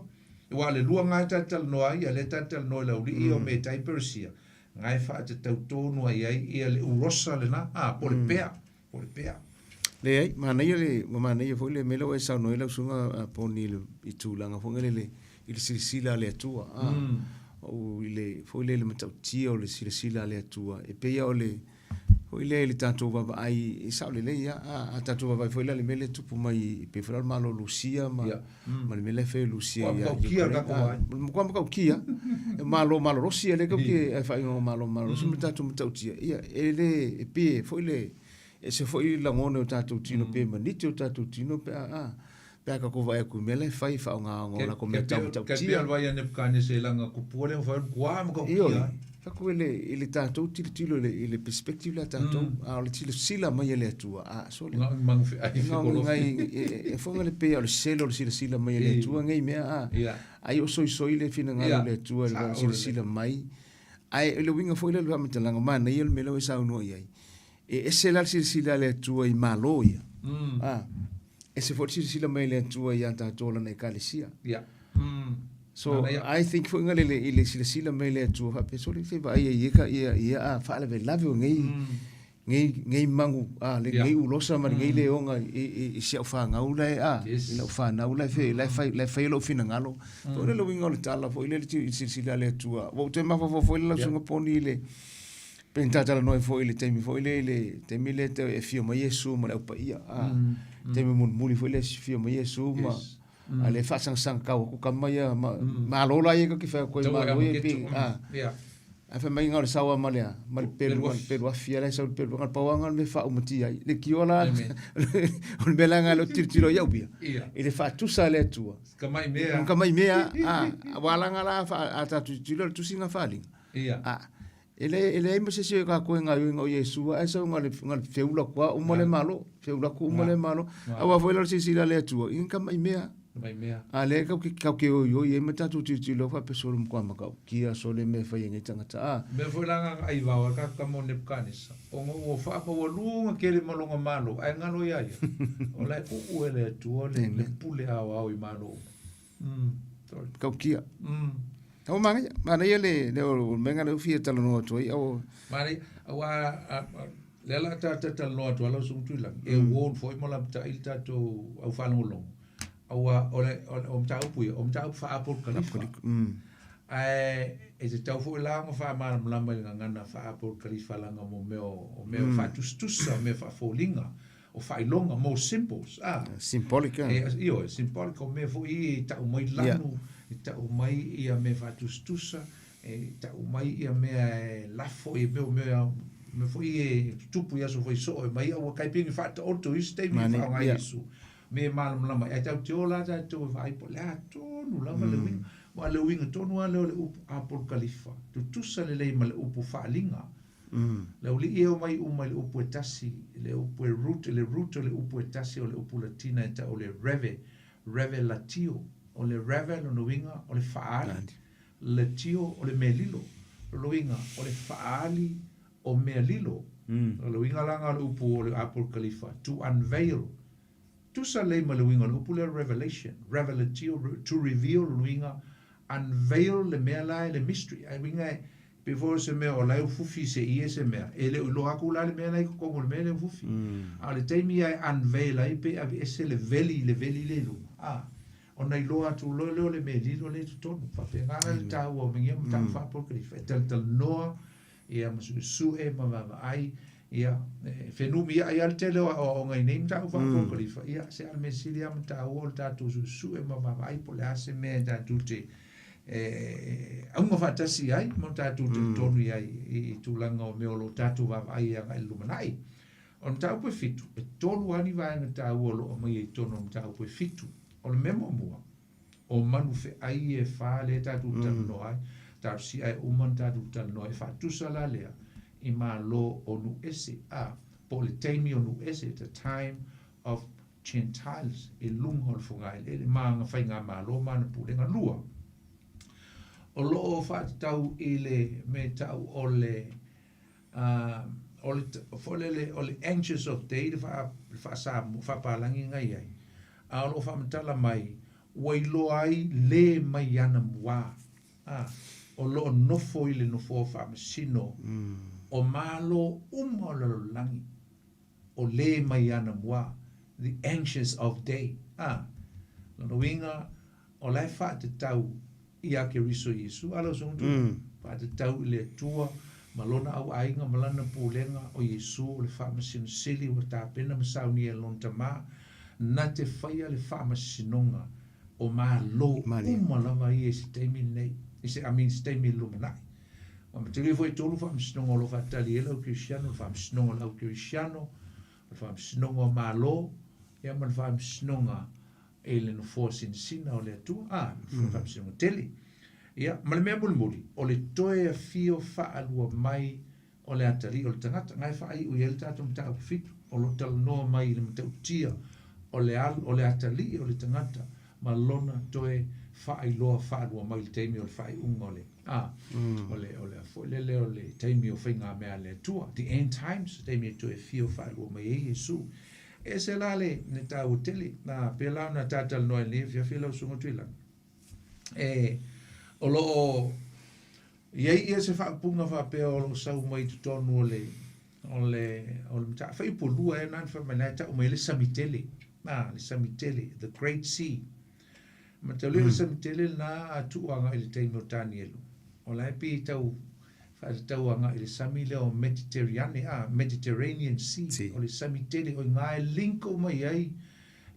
Aua o le lua na e talatalanoa ai, a o lea e talatalanoa i le aualii o Metai Peresia, na e faatatau tonu ai ai ia le urosa lena, a, po o le pea. Po o le pea. Leai, manaia le, ua manaia foi le mea lea ua e saunoa ai lau susuga Poni i le i tulaga foi lele i le silasila a le Atua. A, o i le foi lele matautia o le silasila a le Atua. E pei lava o le foi lea i le tatou vaavaai, e sao lelei lava. A, a tatou vaavaai foi la i le mea lea e tupu mai e pei foi la o le Malo o Lusia ma, ma le mea lea e fai e Lusia ia Ukraine. Ua matua matautia. E malo malolosi lea tatou te e faaigoa o malo malolosi ma tatou matautia. Ia, e le, e pei e foi le, ese foi lagona o tatou tino pe maniti o tatou tino pe a, a, pe a tatou vaai atu i mea la e fai e faaaoga o latou mea tau matautia. Ke pei o le vai a Nebukanesa i lana kupua lea ua fai o le matua matautia. Ioe. Fai atu i le tatou tilotilo i le perspective lea a tatou, a o le silasila mai a le Atua, a, sole. Na o ni manu feai fekolofi. E foga le pei o le selo o le silasila mai a le Atua nei mea, a. Ai o soisoi le finagalo o le Atua i le silasila mai. Ae o le uiga foi lea o le faamatalaga, manaia le mea lea ua e saunoa i ai. E ese la le silasila a le Atua i Malo ia. A, ese foi le silasila mai a le Atua ia tatou Lana Ekalesia. So, I think foi nga le i le silasila mai le Atua faapea, sole se vaai ai ia ka ia ia a faalavelave o nei nei nei magu a le nei ulosa ma nei leoga i i i si au fanau la e a i lau fanau la e fe la e fai la e fai lou finagalo. Foi le uiga o le tala foi le silasila a le Atua. Ua ou toe mafaufau foi le lau susuga Poni i le Pei ona talatalanoa ai foi i le taimi foi lea i le taimi lea e afio mai Iesu ma le Au Paia, a, taimi mulimuli foi lea e afio mai Iesu ma a lea e faasagasaga tau atu tama ia ma malo la ia tatou te fai atu ai malo ia pei a ae fai mai na o le sao lava ma le a ma le pelu ma le pelu afi lava la e sau le pelu na o le pau lava lena o le mea e faaumatia ai le tio la o le mea la lena o lea ou te tilotilo ai au ia i le faatusa a le Atua ka mai mea a aua la la a tatou tilotilo o le tusi na faaaliga a E le, e leai ma se isi o tatou e gaoioiga o Iesu ae sau na le, na le feula atu lava uma le Malo, feula atu uma le Malo. Aua foi la o le silasila a le Atua, ia ni tamai mea. Tamai mea. A lea tatou te, tatou te oioi ai ma tatou tilotilo faapea sole matua matautia sole mea e fai e nei tagata. A. Mea foi la na aivao ai ka tama o Nebukanesa, ona ua faamaualuga tele ma lona Malo, ae galo ia ia, o la e uu e le Atua le, le pule aoao i Malo uma. Sorry. Matautia. Tau manaia, manaia le le o le mea lea ua fia talanoa atu ai au. Manaia, aua lea la ta ta talanoa atu lau susuga Tuilagi, e warn foi ma lapatai le tatou au faalogologo, aua o le o mataupu ia, o mataupu faa-Apokalifo. Ae e tatau foi la ona faamalamalama i le gagana faa-Apokalifo leaga mo mea o mea faatusatusa, o mea faafoliga. o faailoga, more symbols, a. Symbolic, a. E, ioe, symbolic, o mea foi ia e tau mai lanu, e tau mai ia mea faatusatusa, e tau mai ia mea e lafo, ia mea, mea, mea foi ia e tutupu i aso fai soo, e mai aua kai pei faataoto i isi taimi e faaaoga ai Iesu. Mea e malamalama ai. Ae tatou te o la tatou e vaai po o le a tonu lava le uiga. Aua o le uiga tonu lava lea o le upu apokalifa, tutusa lelei ma le upu faaaliga. Le aualii e omai uma i le upu e tasi, le upu e root, le root o le upu e tasi o le upu Latina e tau o le reve, revelatio. O le reve lona uiga o le faaali, latio o le mea lilo. Lona uiga o le faaali o mea lilo. O le uiga la lena o le upu o le Apokalifo, to unveil. Tutusa lelei ma le uiga o le upu lea revelation, revelatio, to reveal, lona uiga, unveil le mea la e le mystery. Ai uiga e pei foi o se mea o la e ufufi se ie se mea, e le o iloa atu la le mea la i totonu o le mea lea e ufufi. A o le taimi e unveil ai pe aveese le veli, le veli lea i luga, a, ona iloa atu loa lea o le mea lilo lea i totonu. Faapena la le taua o mea ia mataupu faa-Apokalipsi, e talatalanoa ia ma suesue ma vaavaai, ia, e fenumiai lava le tele o aoaoga i nei mataupu faa-Apokalifa, ia, se a o le mea sili lava ma taua o le tatou suesue ma vaavaai po o le a se mea e tatou te e auga faatasi ai ma tatou talitonu i ai i tulaga o mea o lo o tatou vaavaai agai i le lumanai. O le mataupu e fitu, e tolu lava ni vaega taua o lo o aumaia i totonu o le mataupu e fitu. O le mea muamua, o manu feai e fa lea tatou talanoa ai, talosia e uma ona tatou talanoa ai, e faatusa la lea i malo o nuu ese, a, po o le taimi o nuu ese, the time of Gentiles, i luga o le fogaeleele ma ana faigamalo ma ana pulega. Lua, o lo o faatatau i le mea tau o le o le foi lele o le anxious of day le faa-Samoa, faa-Palagi na i ai, a o lo o faamatala mai ua iloa ai le mai anamua, a, o lo o nofo i le nofoa faamasino o Malo uma o le lalolagi, o le mai anamua, the anxious of day, a, lona uiga o la e faatatau iā Keriso Iesu, a lau Susuga Tuli, faatatau i le Atua ma Lona auaiga ma Lana pulega, o Iesu o le Faamasino Sili ua tapena ma saunia e Lona Tama, na te faia le faamasinoga o Malo uma lava ia i se taimi lenei, i se, I mean, se taimi i le lumanai. Ua mataulia foi e tolu faamasinoga o lo o faatali ai le au Kerisiano, le faamasinoga o le au Kerisiano, o le faamasinoga o Malo, ia ma le faamasinoga i le nofoa sinasina o le Atua, a, le nofoa faamasinoga tele. Ia, ma le mea mulimuli, o le toe afio faalua mai o le atalii o le tagata. Na e faaiu i ai le tatou mataupu fitu, o lo o talanoa mai i le matautia o le alu, o le atalii o le tagata ma lona toe faailoa faalua mai i le taimi o le faaiuga o le, a, o le, o le, foi lele o le taimi o faigamea a le Atua, the end times, le taimi e toe afio faalua mai ai Iesu. E ese la le, le taua tele, na, pēlā ona talatalanoa i lenei afiafi lau Susuga Tuilagi. E, o lo o i ai ia se faaupuga faapea o lo o sau mai i totonu o le, o le, o le mata, faaiupolua ea na fai mai, na e tau mai ai le sami tele, na, le sami tele, the great sea. Mataulia le sami tele lena a tuu agai i le taimi o Tanielu. O la e pei tau faatatau agai i le sami lea o Mediterranean, a, Mediterranean Sea, Sea. o le sami tele o i ina e link uma i ai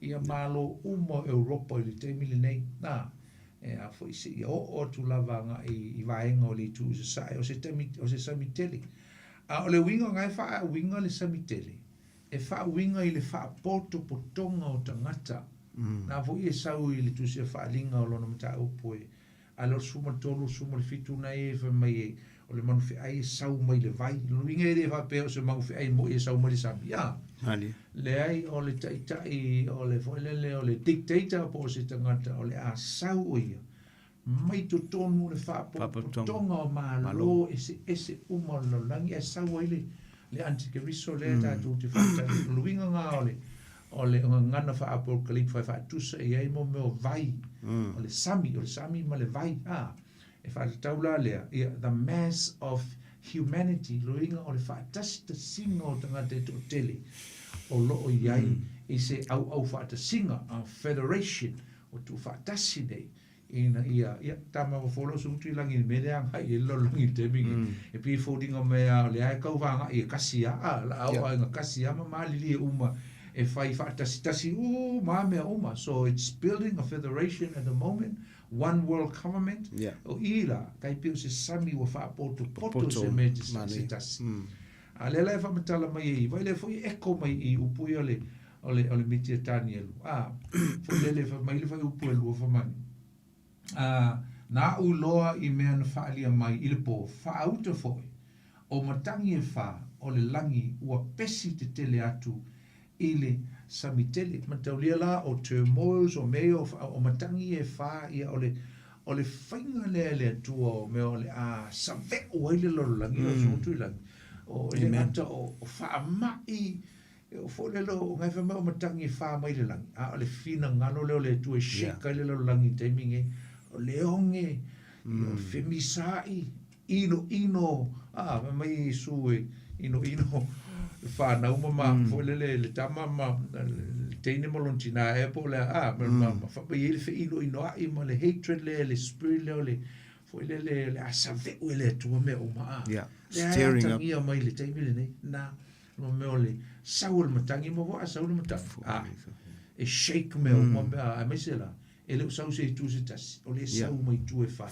ia Malo uma o Europa i le taimi lenei. Na, e a foi seia oo atu lava agai i vaega o le itu i sasae, o se taimi, o se sami tele. A o le uiga na e faauiga le sami tele, e faauiga i le faapotopotoga o tagata. Na foi e sau i le tusi a faaaliga o lona mataupu e a le o le 13, 17 na e fai mai e o le manu feai e sau mai le vai. Lona uiga e le faapea o se manu feai moi e sau mai le sami, a. Malie. Leai, o le taitai, o le foi lele, o le dictator po o se tagata o le a sau o ia mai totonu o le faapotopotoga o Malo eseese uma o le lalolagi ae sau ai le le antikeriso lea tatou te faatali. O le uiga lena o le o le gagana faa-apokalipsi e faatusa i ai mo mea o vai, o le sami, o le sami ma le vai, a. E faatatau la lea, ia, the mass of humanity, le uiga o le faatasitasiga o tagata e toatele o lo o i ai i se auau faatasiga, a federation, o tuufaatasi nei, ina ia, ia, tama ua folau se utu i lagi i le mea lea agai i ai le lalolagi i le taimi lenei. E pei e foliga mai lava o lea e tau vaga'i e kasi lava, a, la a oo lava ina kasi lava ma malilie uma e fai faatasitasi uma lava mea uma. So it's building a federation at the moment, one world government. O i la, tai pei o se sami ua faapotopoto se mea se tasi. A o lea la e faamatala mai e i, vaai lea foi e echo mai i upu ia o le, o le, o le miti a Tanielu. A, foi lele fai mai le fuaiupu e lua fai mai. A, na aʻu iloa i mea na faaalia mai i le pō, faauta foi, o matagi e fa o le lagi ua pesi tetele atu i le sami tele. Mataulia la o turmoils, o mea ia o, o matagi e fa, ia o le, o le faiga lea e le Atua o mea o le a saveʻu ai le lalolagi, mm. o le lagi. O, e le gata o, o faamaʻi. E oo foi lea o ngai fai mai o matagi e fa mai le lagi, a o le finagalo lea o le Atua e shake ai le lalolagi i le taimi lenei. O le oge, o le femisaai, inoino, a, fai mai Iesu e inoino le fanau ma ma foi lele le tama ma le teine ma lona tina ea po o le a, ma fai mai ai le feinoinoai ma le hatred lea, le spirit lea o le foi lele o le a save'u e le Atua mea uma, a. Lea e atagia mai i le taimi lenei, na. Ma mea o le sau o le matagi ma ua sau le matagi. A, e shake mea uma mea, aemaise la, e le o sau se itu se tasi, o le sau mai itu e fa.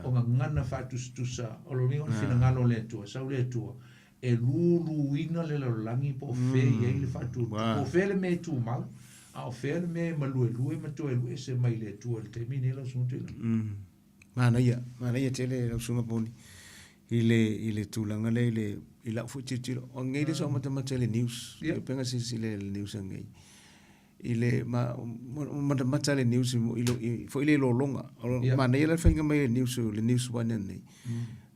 O gagana faatusatusa, o lona uiga o le finagalo o le Atua, sau le Atua, e luluina le lalolagi po o fea e i ai le faatuatua, po o fea le mea e tumau, a o fea le mea e maluelue ma toe alu ese mai le Atua i le taimi lenei lau Susuga Tuilagi. Manaia, manaia tele lau Susuga Poni i le, i le tulaga lea i le, i lau foi tilotilo. O nei le sa ou matamata i le news, yeah. Pega silasila i le news anei. I le, ma, matamata le news i, lo, i, foi le lologa. O yeah. Manaia la le faiga mai le news, le news one anei.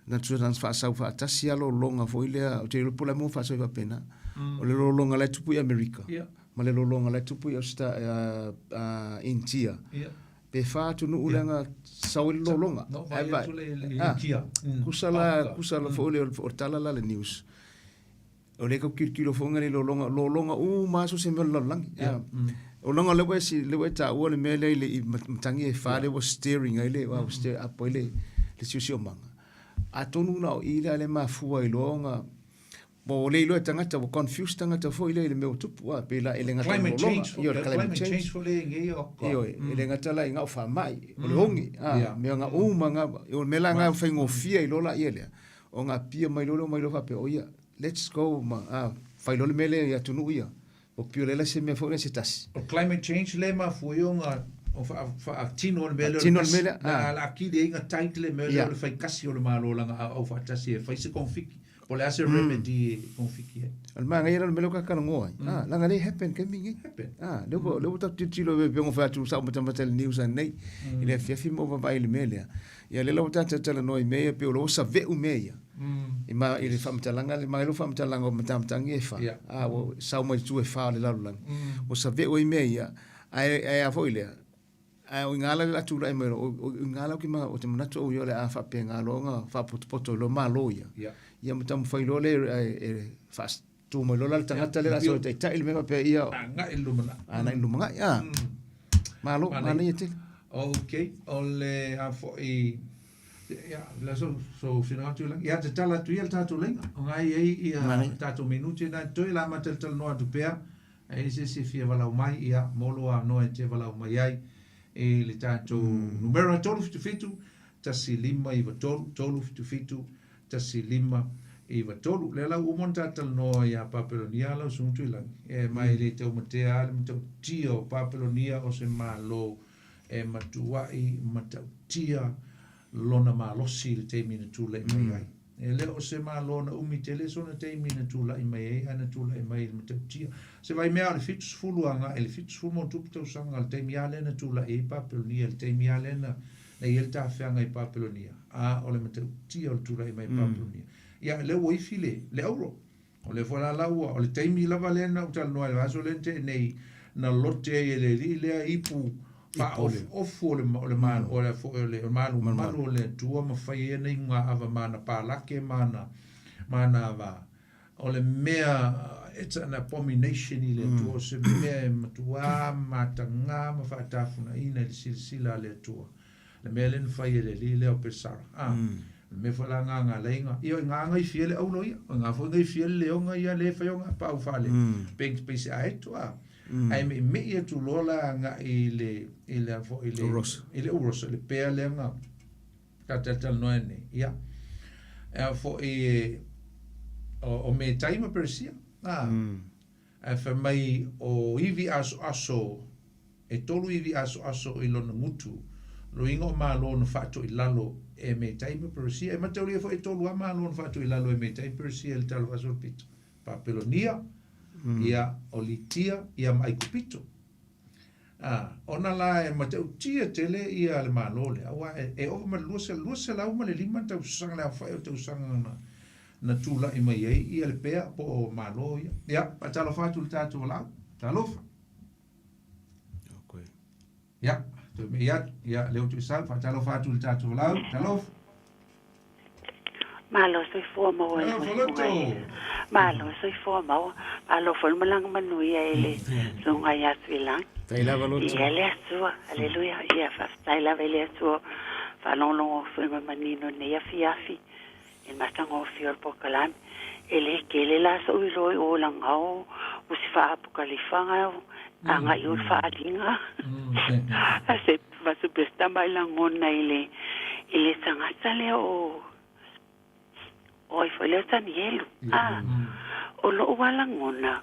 Na tu na faasau faatasi a lologa foi lea, o te iloa po o le a mo faasau faapena. O le lologa la e tupu i Amerika. Yeah. Ma le lologa la e tupu i Austa, Intia. Yeah. Pe fa atunuu leaga sau ai le lologa. No, vai atu le Intia. Kusa la, kusa la foi le o tala la le news. O le kau kilokilo foi le lologa, lologa uma aso se mea o le lalolagi. O langa le ua si le ua taua le mea lea i le i matangi e fa le ua steering ai le ua steer up ai le le siosiomaga. Atonu na o i lea le mafua ai loa ona Po o le iloa e tagata, ua confuse tagata foi lea i le mea ua tupu, a, pe la e le gata i lologa, ioe, le climate change. Ioe, e le gata la i gao faamai, o le ogi, a, mea ga uma ga, o le mea la ga faigofie ai loa laia lea, o ga apia mai loa lea omai loa faapea, o ia, let's go ma, a, fai loa le mea lea i atunuu ia, o pio lea la se mea foi lea se tasi. O climate change lea e mafua ai ona faatino le mea lea o le kasi, a la akili ai ga tight le mea lea o le fai kasi o le Malo laga aoao faatasi e fai se konfiki. Po o le a se remedy e konfiki ai. O le manaia la o le mea lea ua talanoa ai. Ah, leaga lea e happen taimi nei. Happen. Ah, lea ua lea ua tatou tilotilo e pei ona fai atu sa ou matamata i le news anei i le afiafi ma ou vaavaai i le mea lea. Ia lea la ua tatou talanoa i mea ia pei o lea ua save'u mea ia. I ma i le faamatalaga le manaia lou faamatalaga o matamatagi e fa. Ah, ua sau mai itu e fa o le lalolagi. Ua save'u ai mea ia. Ae ae a foi lea, Ae o i ina la le a tulai mai loa, o i ina la ou te ou te manatu au ia o le a faapena loa ona faapotopoto ai loa Malo ia. Ia. Ia ma taumafai loa lea e faatu mai loa la le tagata lea o le a sau e taitai le mea faapea ia Agai i le lumanai. Agai i le lumanai, a. Malo, manaia tele. Ok, o le a foi ia le so so finagalo Tuilagi. Ia tatala atu ia le tatou laina. O nga e i ai ia tatou minute na toe la ma talatalanoa atu pea. A i ai se isi e fia valaau mai, ia, mo lou avanoa e te valaau mai ai i le tatou numera 377 1593, 377 1593. Lea la ua uma ona ta talanoa ia Papelonia lau Susuga Tuilagi, e ma e le taumatea lava le matautia o Papelonia o se Malo e matuai matautia lona malosi i le taimi na tulai mai ai. E le o se Malo na umi tele sona taimi na tulai mai ai, ae na tulai mai i le matautia. Se vaimea o le 70 agai i le 70 ma ona tupu tausaga, le taimi lava lea na tulai ai Papelonia, le taimi lava lea na na i ai le tafeaga i Papelonia, a o le matautia o le tulai mai i Papelonia. Ia, lea ua ifi le, le auro. O lea foi la la ua, o le taimi lava lea na ou talanoa ai i le vaiaso lea na tea nei, na lote ai e le alii lea ipu faaofuofu o le, o le, o le, o le malumalu o le Atua ma fai ai ana iugaava ma ana palake ma ana, ma ana ava. O le mea, it's an abomination i le Atua, o se mea e matuā matagā ma faatafunaina i le silasila a le Atua. Le mea lea na fai e le alii lea o Pesara. A, o le mea foi la nga nga leinga, ia o i nga ngai fia le aulo ia, o i nga foi ngai fia le leoga ia le fai o nga pau fale, peng pei se aeto a. Ae meimei atu loa la agai i le, i le a foi i le, i le urosa, le pea lea nga ta talatalanoa ai nei. Ia, e a foi e, o, o Metai ma Peresia, a, ae fai mai o ivi asoaso E tolu ivi asoaso i lona gutu, loiga o Malo na faatoilalo e Metai ma Peresia. E mataulia foi e tolu lava Malo na faatoilalo e Metai ma Peresia i le tala faasolopito, Papelonia, ia, o Litia, ia ma Aikupito. A, ona la e matautia tele ia le Malo lea, aua e, e ova ma le 205 tausaga le aofai o tausaga na. na tula'i mai ai ia le pea po o malo ia. Ia, faatalofa atu i le tatou valaau. Talofa. Ia, toe me'i atu. Ia, lea ua tuisau, faatalofa atu i le tatou valaau. Talofa. Malo soifua maua i le susuga i Malo soifua maua. Malo foi le malaga manuia i le susuga ia Tuilagi. Faafetai lava Loto. Ia le Atua. Aleluia. Ia faafetai lava i le Atua. Faalogologo foi ma manino i lenei afiafi i le matagofie o le polokalame. E le tele la so'u iloa i o lagao o si faa-apokalifa agai o le faaaliga. Se vasupesta mai lagona i le i le tagata lea o o ai foi lea o Tanielu. A o lo'u lava lagona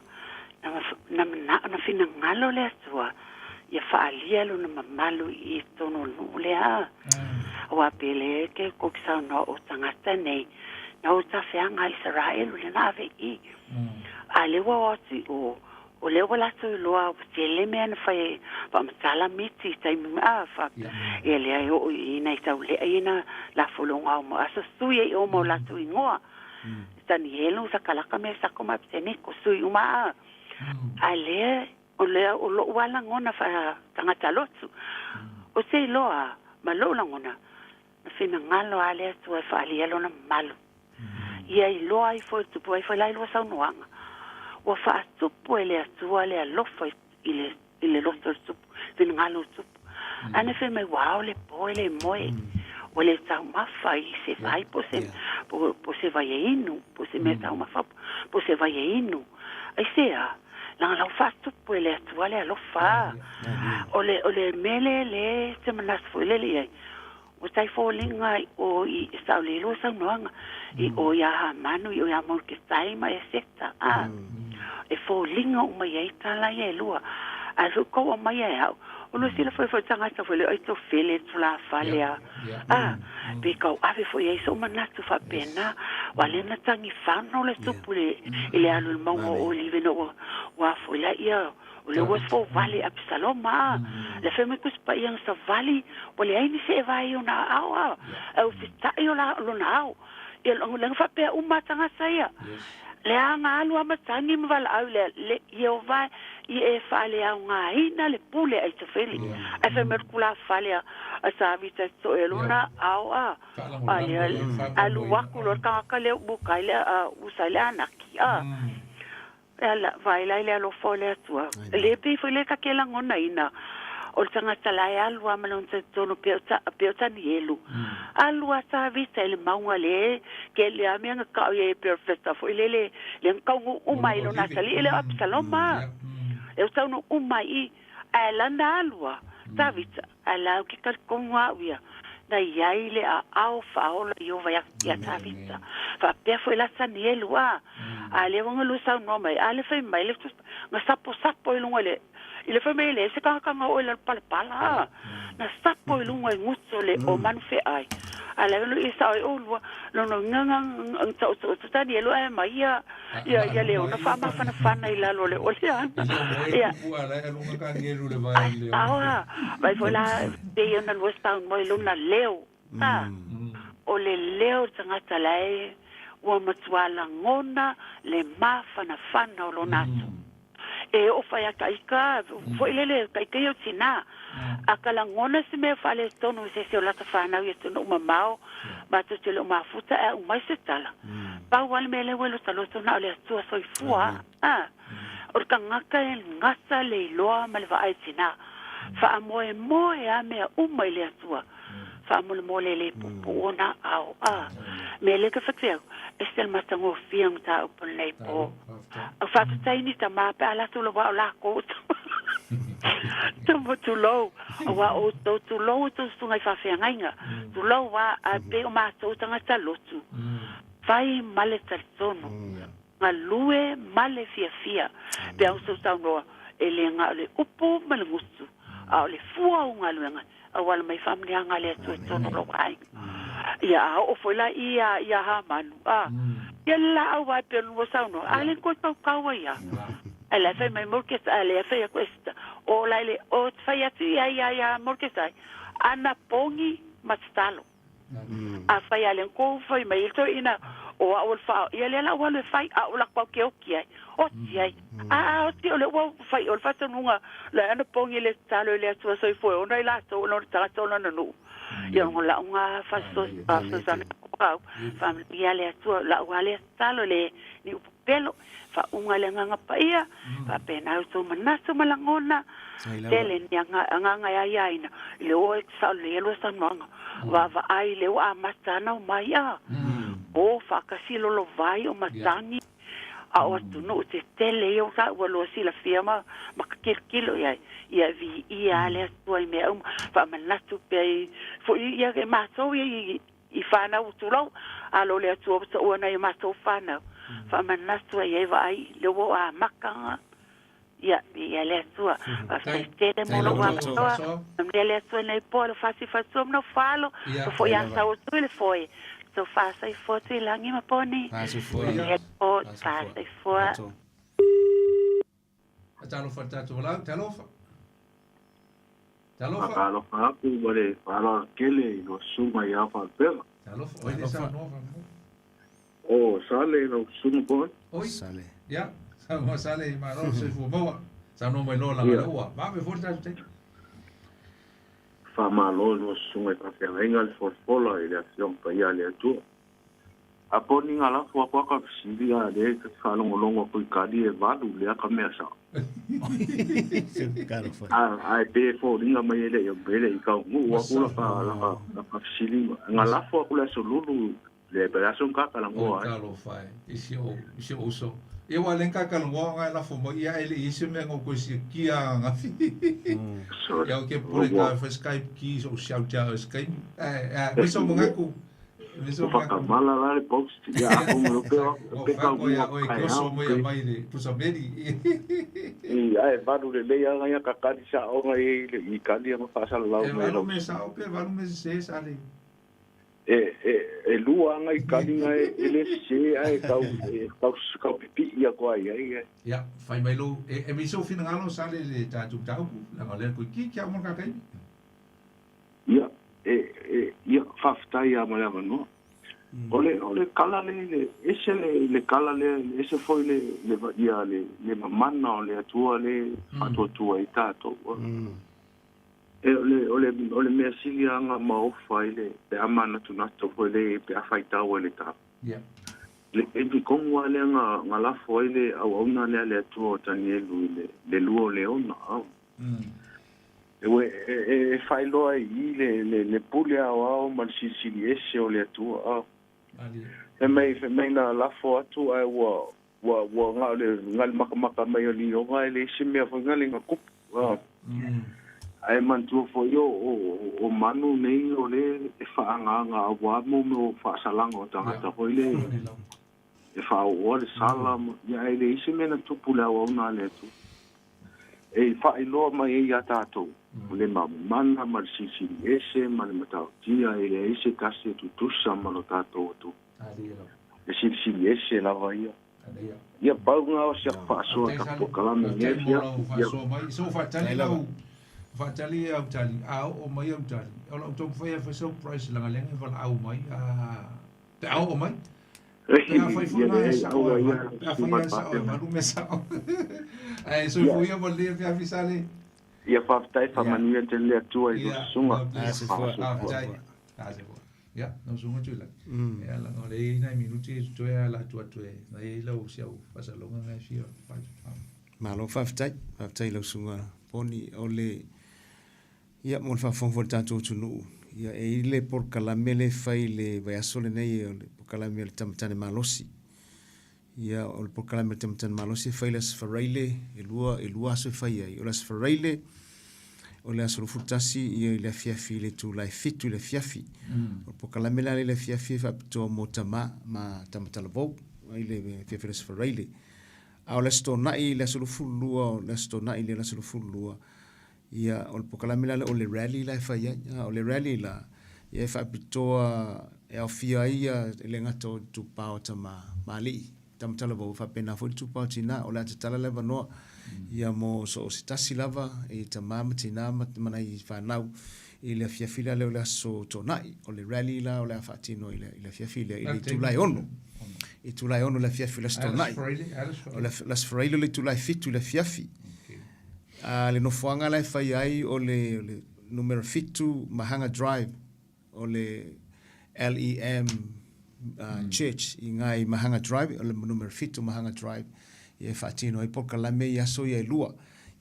na na mana'o na finagalo le Atua ia faalia lona mamalu i totonu o le nuu lea. Aua pe le ke kou te saunoa o tagata nei na o tafeaga a Isaraelu lena ave i i. A lea ua o atu i o, o lea ua latou iloa ua tele mea na fai ai faamatala miti i taimi a fa ia lea e oo i nai taulea ia na lafo le ogao ma aso sui ai o ma o latou igoa. Tanielu, Sakalaka, Mesako ma Apeteneko, sui uma a. A lea o lea o lo'u lava lagona faa-tagata lotu. O se iloa ma lo'u lagona, na finagalo lava le Atua e faaalia lona mamalu. Ia iloa ai foi le tupu ai foi la i lua saunoaga. Ua faatupu e le Atua le alofa i le i le loto o le tupu, finagalo o le tupu. Ae na fai mai ua ao le po e le moe. Ua le taumafa i se vai po se po se vai e inu, po se mea taumafa po se vai e inu. Aisea? Leaga la ua faatupu e le Atua le alofa. O le o le mea lea lea e te manatu foi lele i ai, ua tai foliga i o i sao le lua saunoaga i o iā Hamanu i o iā Moiketai ma Eseta a e foliga uma i ai tala ia e lua. Ae foi kou aumaia e au, o lua silafia foi tagata foi le Aitofele tulafale a a pe kau ave foi i ai so'u manatu faapena. Aua lea na tagifano le tupu i le alu i le mauga o Olive ina ua ua foi la ia o le ua fovale Apisaloma a le fai mai Tusi Paia na savali ua leai ni se e vae i ona aao a ae ua feta'i o la lona ao. Ia le na faapea uma tagata ia. Le aga alu a matagi ma valaau le le Ieova i e faaleaogaina le pule a Aitofeli. Ae fai mai le tulafale a Tavita to'e lona ao a a lea alu aku loa le tagata lea uka ai le usa ai le anaki a. E ala vaai la i le alofa o le Atua. E le pei foi le ta ke lagonaina o le tagata la e alu lava ma lona talitonu pei o ta pei o Tanielu. Alu a Tavita i le mauga le ke le a mea na ka'o i ai e perofeta foi lele lea na taunuu uma ai i lona atalii lea o Apisaloma. Lea ua taunuu uma ai i ae lana alu a Tavita ae la ou te talitonu au ia na i ai le aao faaola Ieova ia ia Tavita. Faapea foi la Tanielu a a lea ua galue saunoa mai a le fai mai le na saposapo i luga i le i le fai mai e leai se tagata na oo i lalo palapala a na sapo i luga i gutu o le o manu feai. A le alu i sao ai oulua lona uiga na taotaoto Tanielu ae aumai ia ia ia leona faamafanafana i lalo o le ole ana. Ia. Ai sao a vai foi la pei ona lua saunoa i lona leo a o le leo o le tagata la e ua matua lagona le mafanafana o lona aso. E oo fai a taika foi lele taika ia o tinā. A ka lagona se mea faaletonu i se isi o lata fanau i atunuu mamao, matou te le o mafuta ae aumai se tala. Pau lava le mea lea ua lotaloto na o le Atua soifua a. O le tagata e gata le iloa ma le vaai tinā. Faamoemoe lava mea uma i le Atua. Faamolemole e le puupuu ona aao a. Mea lea ka whatea, e se le matagofie o mataupu lenei po. Au faafetai ni tama pe a latou le wa o lakou tama tulou, aua o outou tulou outou susuga i faafeagaiga, tulou a, ae pei o matou tagata lotu, fai ma le talitonu, galue ma le fiafia, pe a outou saunoa, e le na o le upu ma le gutu, a o le fua o galuega, auala mai faamanuiaga a le Atua i totonu o lou aiga. Ia, a oo foi la i ia, ia Hamanu, a, ia le laau lava e pei ona lua saunoa, a le toe tautau ai lava. Ae la e fai mai Mordekai, a lea e fai atu Esita, o la i le, o fai atu ia ia ia Mordekai, ana pogi ma tatalo. A fai a le kou fai mai i le toeaina, O a'u o le faa ia lea la ua alu e fai a o lakou keoki ai oti ai a oti o lea ua fai o le faatonuga le anapogi le tatalo i le Atua soifua e ona i latou ona o le tagata o lana nuu ia o la'u ga faasoasoani au faamanuia le Atua la'u a lea tatalo le ni upu pelo faauga le agaga paia faapena outou manatu ma lagona tele ni agaga e aiaina i le o saolelei lua saunoaga vaavaai le ua amata ana omai a o faakasi lolovai o matagi a o atunuu tetele ia ua ua lua silafia ma ma kilokilo i ai ia viia le Atua i mea uma faamanatu pea i fo'i ia e matou ia i fanau tulou alo le Atua ua taua nai o matou fanau faamanatu ai ai vaai le ua amakaga ia viia le Atua faafetai tele mo lou avanoa manuia le Atua nei po le faasifatua ma falo o fo'i a sau atu i le foe so faasoifua Tuilagi ma Poni manuia le po faasoifua. Talofa le tatou valaau, talofa. Talofa. Faatalofa atu ma le faaaloalo tele i lau susuga ia Faalupega. Talofa, oi le saunoa faamolemole. O Sale lau susuga po Oi. Sale. Ia, saunoa Sale, malo le soifua maua. Saunoa mai loa laga lea ua vave foi le tatou taimi. Faamalo i lau susuga i faafeagaiga le folafola i le Afioga Paia a le Atua. A po ni ga lafo aku a ka fesili a lea ta te faalogologo aku i kali e valu lea ka mea sao. A e pe foliga mai e le i e le i taunuu aku la ka la ka la ka fesili ga lafo aku le aso lulu le pe le aso ka kalagoa ai. Talofa e, i si ou, i si ou uso. Ia ua le ka kalagoa nga e lafo mai ia e le i se mea ngo koe sia kia ngafi. Ia o ke pule ka fa Skype ki so siau tia o Skype. Eh, eh, me so mangaku. Ua whakamala la le post ia ako mo pe pe ka ua ia oi koso mo ia mai le pusa meri. I ai valu le lei anga ia ka kali sa onga i le i kali anga whaasala lau E valu me sa o pe valu me se sa le. E e e lua anga i kali nga e e le se ai kau e kau kau pipi ia ko ai ai. Ia, fai mai lo e e mi so finangalo sa le le tatou taupu la ngale ko ki kia mo ka kai. Ia, e, e, ia, faafetai lava ma le avanoa. O le, o le kala le, le, ese le, le kala lea, ese foi le, le, ia, le, le mamana o le Atua le faatuatua ai tatou. E, o le, o le, o le mea sili lava ma ofa i le, pe a manatunatu foi le, pe a faitau ai le tapu. Ia. Le taimi tonu lava lea na, na lafo ai le auauna lea a le Atua o Tanielu i le, le lua o leona. E, e, e faailoa ai i i le, le, le pule aoao ma le silisili ese o le Atua. Fai mai, fai mai na lafo atu ae ua, ua, ua na o le, na le makamaka mai o lioga e leai se mea foi na le na tupu. Ae manatua foi o, o, o manu nei o le e faaagaaga auā mo mea o faasalaga o tagata foi le e faaooa le sala ma, ia ae leai se mea na tupu i le auauna a le Atua. E faailoa mai ai iā tatou le mamana ma le silisili ese ma le matautia e leai se tasi e tutusa ma lo tatou Atua. E silisili ese lava ia. Ia pau nga o si aku faasoa Faafetai ka Sale, polokalame faafetai nei mo afiafi. lau Ia. faasoa mai. So faatali lau faatali au tali, a oo mai au tali, o lau taumafai e fai sau price leaga lea na valaau mai a pe a oo mai. Pe afai foi Ia la e leai, sao aua e ia valu, pe si afai lava e sao e malpate. valu mea sao. Ae Ia, soifua ia malie afiafi Sale. ia faafetai Ia, faamanuia tele le Atua i lou ia, susuga. God bless. Soifua. Faasoifua. Faafetai. Soifua. Ia, lau susuga Tuilagi. Ia, leaga o lea e i ai nai minute e totoe a la atu atu e na i ai lau si au faasalalauga na e fia fai. Malo faafetai, faafetai i lau susuga Poni o le Ia, mo le faafofoga foi a le tatou atunuu, ia, e i ai le polokalame lea e fai i le vaiaso lenei, o le polokalame o le Tamatane Malosi. Ia, o le polokalame o le Tamatane Malosi e fai i le Aso Faraile, e lua, e lua aso e fai ai. O le Aso Faraile, o le aso 21, ia, i le afiafi i le itula e 7 i le afiafi. O le polokalame la lea i le afiafi e faapitoa mo tama ma tama talavou i le afiafi o le Aso Faraile. A o le Aso Toonai, le aso 22, o le Aso Toonai lea, le aso 22, Ia, o le polokalame la lea o le rally la e fai ai. O le rally la, ia e faapitoa e aofia ai ia e le gata o itupa o tama ma alii, tama talavou, e faapena foi le itupa o tina. O le a tatala le avanoa ia mo so o se tasi lava i tama ma tina ma nai fanau i le afiafi la lea o le aso Toonai. O le rally la o le a faatino i le i le afiafi lea i le itula e 6. Itula e 6 i le afiafi o le aso Toonai. O le aso Faraile o le itula e 7 i le afiafi. A le nofoaga la e fai ai o le, o le numera 7 Mahanga Drive o le LEM Church i ngai Mahanga Drive, o le numera 7 Mahanga Drive, ia e faatino ai polokalame i aso ia e lua.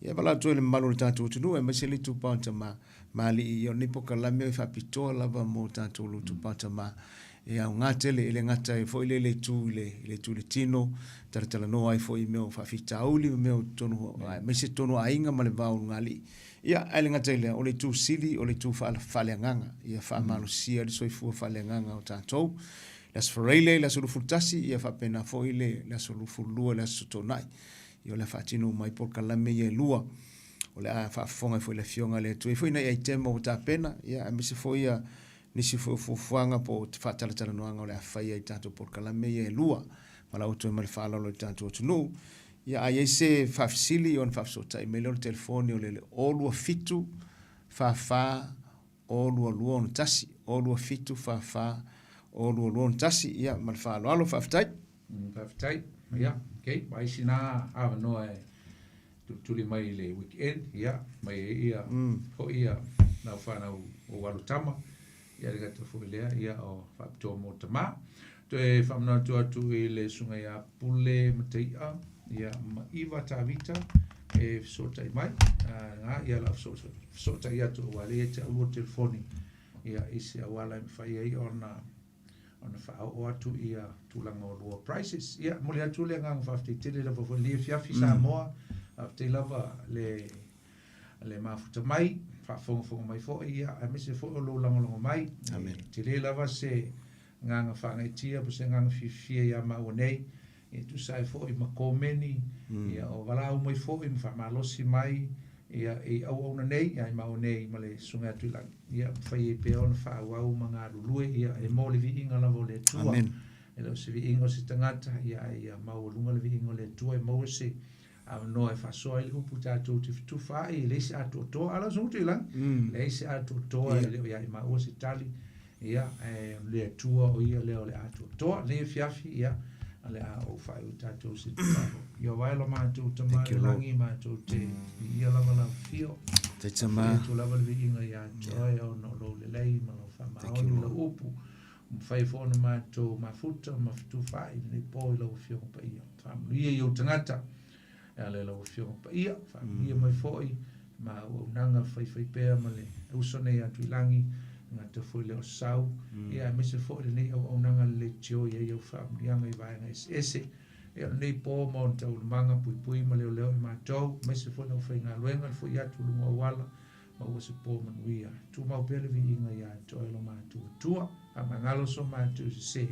Ia e valaau atu ai i le mamalu o le tatou atunuu, aemaise le itupa o tama ma alii, ia o lenei polokalame e faapitoa lava mo tatou lotupa o tama. E aoga tele, e le gata ai foi le le itu i le, i le itu i le tino, talatalanoa ai foi i mea o faafitauli ma mea o totonu, aemaise totonu o aiga ma le va o lugalii. Ia, ae le gata i lea, o le itu sili, o le itu faaleagaga, ia faamalosia le soifua faaleagaga o tatou. Le Aso Faraile, le Aso 21, ia faapena foi le, le Aso 22, le Aso Toonai. Ia o le a faatino uma ai polokalame ia e lua. O le a faafofoga ai foi le Afioga a le Atua. E i ai foi nai aitema ua tapena, ia, aemaise foi ia nisi foi o fuafuaga po o faatalatalanoaga o le a faia i tatou polokalame ia e lua. Valaau atu ai ma le faaaloalo i le tatou atunuu. Ia, a i ai se faafesili ona faafesootai mai lea o le telefoni o le 027 44 02261, 027 44 02261. Ia, ma le faaaloalo, faafetai. Faafetai. Ia, okay, vaai sina avanoa e tulituli mai i le weekend, ia, mai ai ia, foi ia lau fanau o alo tama, ia le gata foi lea, ia o faapitoa mo tama. Toe faamanatu atu i le susuga ia Pule Mataia, ia ma Iva Tavita e fesootai mai, na, ia la fesootai atu aua lea ia te au lua telefoni, ia i se auala e mafai ai ona ona faaoo atu ia tulaga o lua prices. Ia, momoli atu le agaga faafetai tele lava foi i lenei afiafi Samoa, faafetai lava le le mafuta mai, faafogafoga mai foi, ia, aemaise foi o lou lagolago mai. Amen. E tele lava se agaga faagaeetia po o se agaga fiafia ia maua nei, e tusa ai foi ma komeni, ia, o valaau mai foi ma faamalosi mai, ia, i auauna nei, ia i maua nei ma le Susuga ia Tuilagi, ia, mafai ai pea ona faaauau ma galulue, ia, e mo le viiga lava o le Atua. Amen. E le o se viiga o se tagata, ia, ae ia maualuga le viiga o le Atua e maua se avanoa e faasoa ai le upu tatou te fetufa ai, e leai se atoatoa. A lau Susuga Tuilagi, leai se atoatoa, e le o ia i maua se tali, ia, ae o le Atua o ia lea o le atoatoa. Lenei afiafi, ia, o le a ou faaiu i tatou se tatalo. Ia vae lo matou Tama i le lagi, matou te viia lava lau afio. Te tama. Faafetai atu lava le viiga ia te oe ona o lou lelei ma lou faamaoni i lau upu. Ua mafai foi ona matou mafuta ma fetufaai i lenei po i lau Afioga Paia. Faamanuia i ou tagata e ala i lau Afioga Paia. Faamanuia mai foi ma auaunaga faifaipea ma le uso nei a Tuilagi, e gata foi lea o Sau, ia aemaise foi lenei auaunaga le leitio i ai au faamanuiaga i vaega eseese. Ia o lenei po ma ona taualumaga puipui ma leoleo i matou, aemaise foi le aufaigaluega le foi atu i luga o auala, maua se po manuia. Tumau pea le viiga ia te oe lo matou Atua. Faamagalo so matou sese.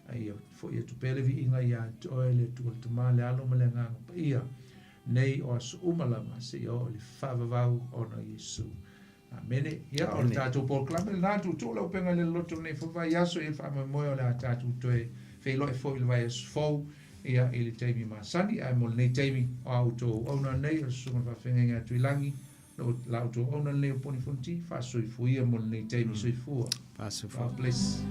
A ia foi atu pea le viiga ia te oe le Atua le Tama, le Alo ma le Agaga Paia, nei o aso uma lava, seia oo i le faavavau ona Iesu. Amene. Ia, o le tatou polokalame lena, tuutuu lau upega i le loloto lenei foi vaiaso, i le faamoemoe o le a tatou toe feiloai foi i le vaiaso fou, ia, i le taimi masani. Ae mo lenei taimi, o a outou auauna nei, o le Susuga i le Faafeagaiga ia Tuilagi, La outou auauna lenei o Poni Fonoti, faasoifua ia mo lenei taimi. Soifua. Faasoifua. God bless.